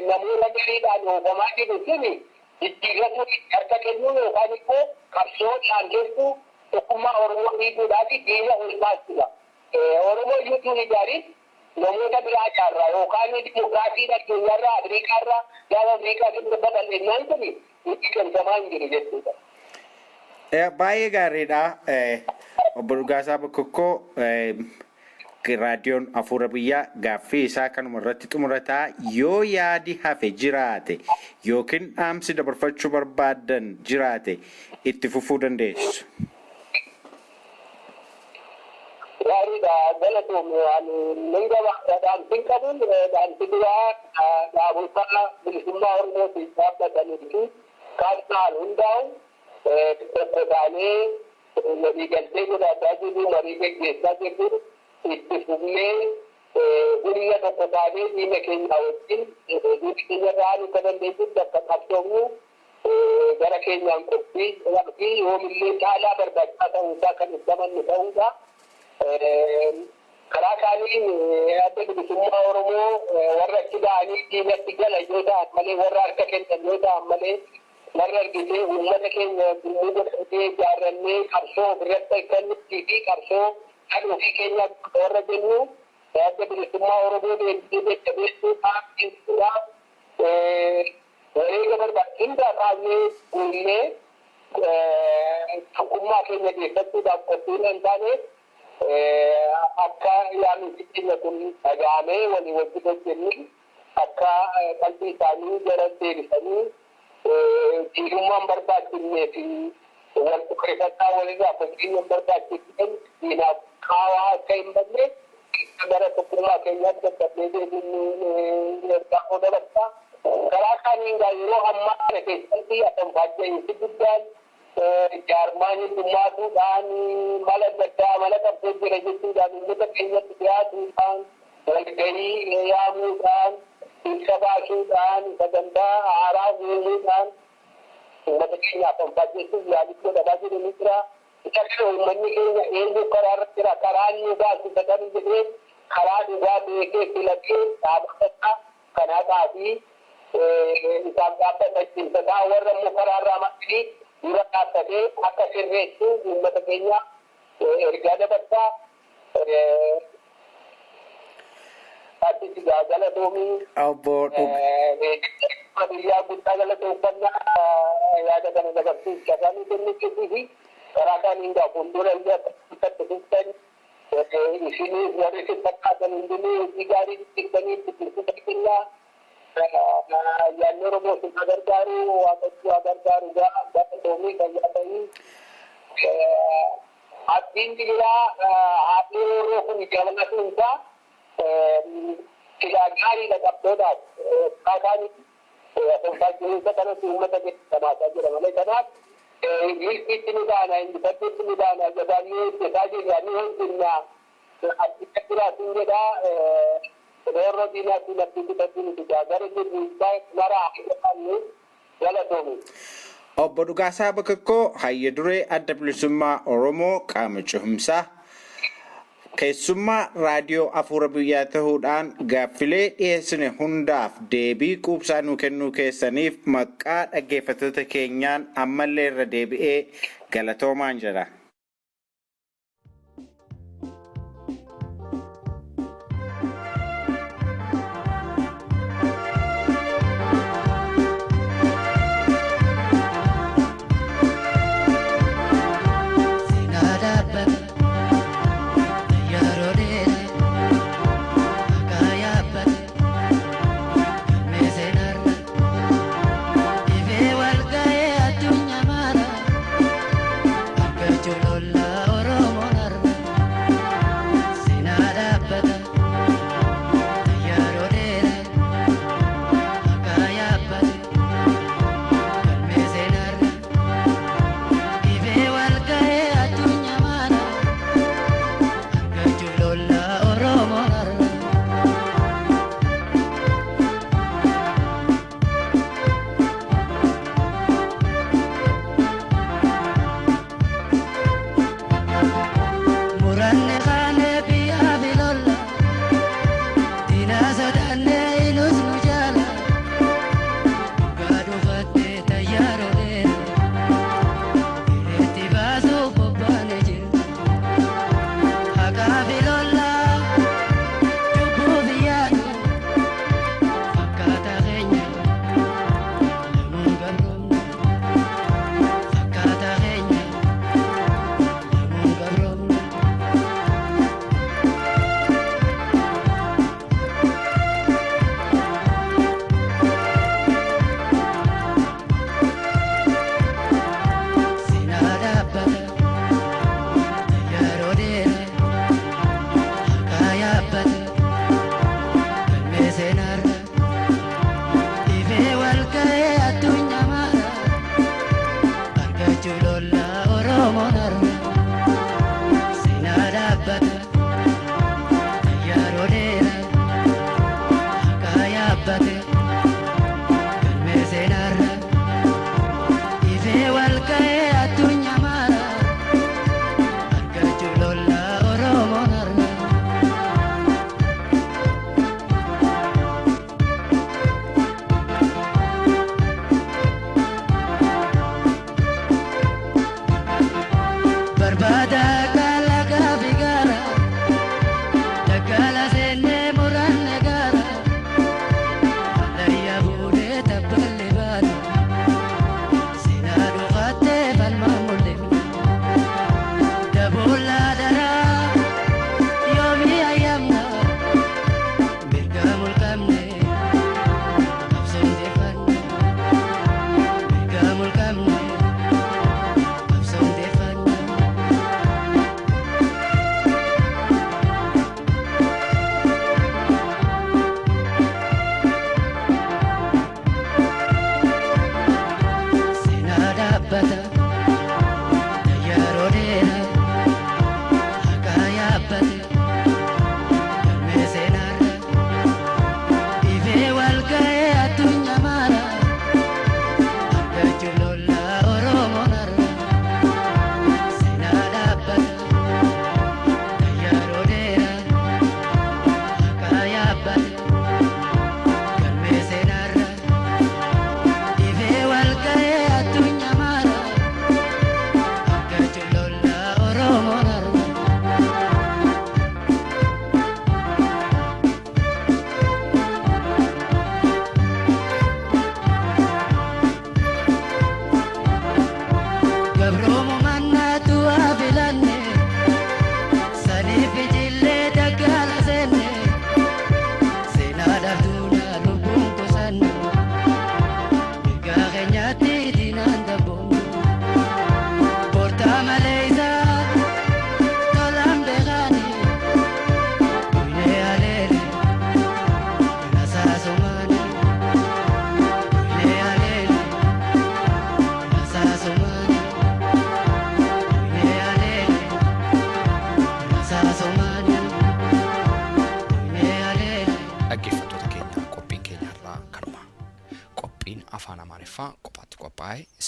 namoota gariidhaan oofamaa jiru suni jijjiirratu harka kennuu yookaan immoo qabsoo dhaangeessuu tokkummaa Oromoo diiguudhaaf diina ol kaasudha. Oromoo iyyuu tun ijaarin namoota biraa ijaarra yookaan dimokiraasii addunyaarraa, Afriikaarraa, gaafa Afriikaa keessa babal'innaan kun itti qinsamaa hin jiru jechuudha. Baay'ee gaariidha. Obbo Dhugaasaa Bokokkoo, raadiyoon Afuura Biyyaa gaaffii isaa kanuma irratti xumurataa, yoo yaadi hafe jiraate yookiin dhaamsi dabarfachuu barbaaddan jiraate itti fufuu dandeessu. Gaariidha, galatoomne. Ani nan gabaabsa, dhaamsi qabu dhaamsi duraa dhaabota bilisummaa Oromootiif dhaabbatanii fi kaasnaan hundaa'u tokko taanee waliigaltee godhachaa jirru, marii geggeessaa jirru itti fufnee humna tokko taanee diina keenya wajjin diina keenya irraa akka dandeenyutti akka qabsoofnu gara keenyaan qophii fi yoomillee caalaa barbaachisaa ta'uusaa kan itti amannu ta'uudha. Karaa kaaniin Adda Bilisummaa Oromoo warra achi ba'anii diinatti galan yoo ta'an malee, warra harka kennan yoo ta'an malee, warra argitee uummata keenya gurmuu godhannee ijaarrannee qabsoo ofirratti kennuutii fi qabsoo kan ofii keenya warra jennu Adda Bilisummaa Oromoo deemsee jajjabeessuudhaaf, cimsuudhaaf wareega barbaachisu hundaa kaasnee guunnee tokkummaa keenya deeffachuudhaaf qophii hin taaneef akka yaamichi keenya kun dhaga'amee walii wajjin hojjennu, akka qalbii isaanii gara deebisanii diinummaan barbaachifnee fi wal qixxeeffannaa walirraa fageenya hin barbaachifneen diinaaf qaawaa akka hin banne gara tokkummaa keenyaatti dadhabnee deebiin ergaa koo dabarsa. Karaa kaaniin gaa yeroo ammaa kana keessatti afanfaajja'iinsi guddaan jaarmaan heddummaatuudhaan, mala adda addaa, mala qabsoo jira jechuudhaan uummata keenyatti dhiyaatuudhaan, walgahii yaamuudhaan, ibsa baasuudhaan, sagantaa haaraa uumuudhaan Uummata keenyaaf anfaajeessuuf yaalii godhamaa jiru ni jira. Isa kana uummanni keenya eenyu karaa irra jira, karaa inni baasu isa jedhee karaa dhugaa beekee filatee dhaabbata kan haqaa fi isaan dhaabbata cimsataa warra immoo karaa irraa maqanii dura dhaabbatee akka sirreessu uummata keenya ergaa dabarsaa. Ati galatoomii. Obbo Biyyaa guddaa galatoomfannaa yaada kana dabarsuuf carraa kennuutii fi karaa kaaniin gaa fuuldura illee akka fuftan isinii warri isin fakkaatan hundinuu hojii gaarii hojjettanii itti kennaa. Ayyaanni Oromoo isin haa gargaaru, Waaqayyo haa gargaaru, galatoomii fayyaa ta'ii. Abdiin jiraa haadhi roorroo kun jaalatuun isaa silaa gaariidha qabdoodhaaf kaakaan konfaachiinsa kanatti uummata keessa tamaasaa jira malee kanaaf milkiitti ni baana, injifannuutti ni baana, jabaannee hojjetaa jirra, ni hojjenna, abdicha jiraatiin jedha. Roorroo diinaatiin abdii kutachuu nuti gara jirru maraa jedhamnu galatoomi. Obbo Dhugaasaa Bakakkoo, hayya duree Adda Bilisummaa Oromoo qaama cehumsaa, keessummaa raadiyoo Afuura Biyyaa ta'uudhaan gaaffilee dhiyeessine hundaaf deebii quubsaa nuu kennuu keessaniif maqaa dhaggeeffattoota keenyaan ammallee irra deebi'ee galatoomaan jedha.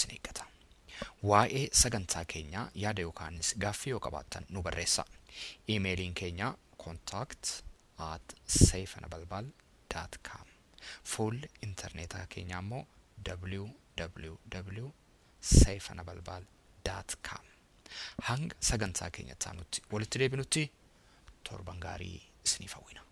isin eeggata. Waa'ee sagantaa keenyaa yaada yookaanis gaaffii yoo qabaattan nu barreessaa. Iimeeliin keenya contact@seyfenebalbal.com. Fuulli intarneetaa keenyaa immoo www.seyfenebalbal.com. Hanga sagantaa keenya itti aanutti walitti deebinutti torban gaarii isiniif hawwina.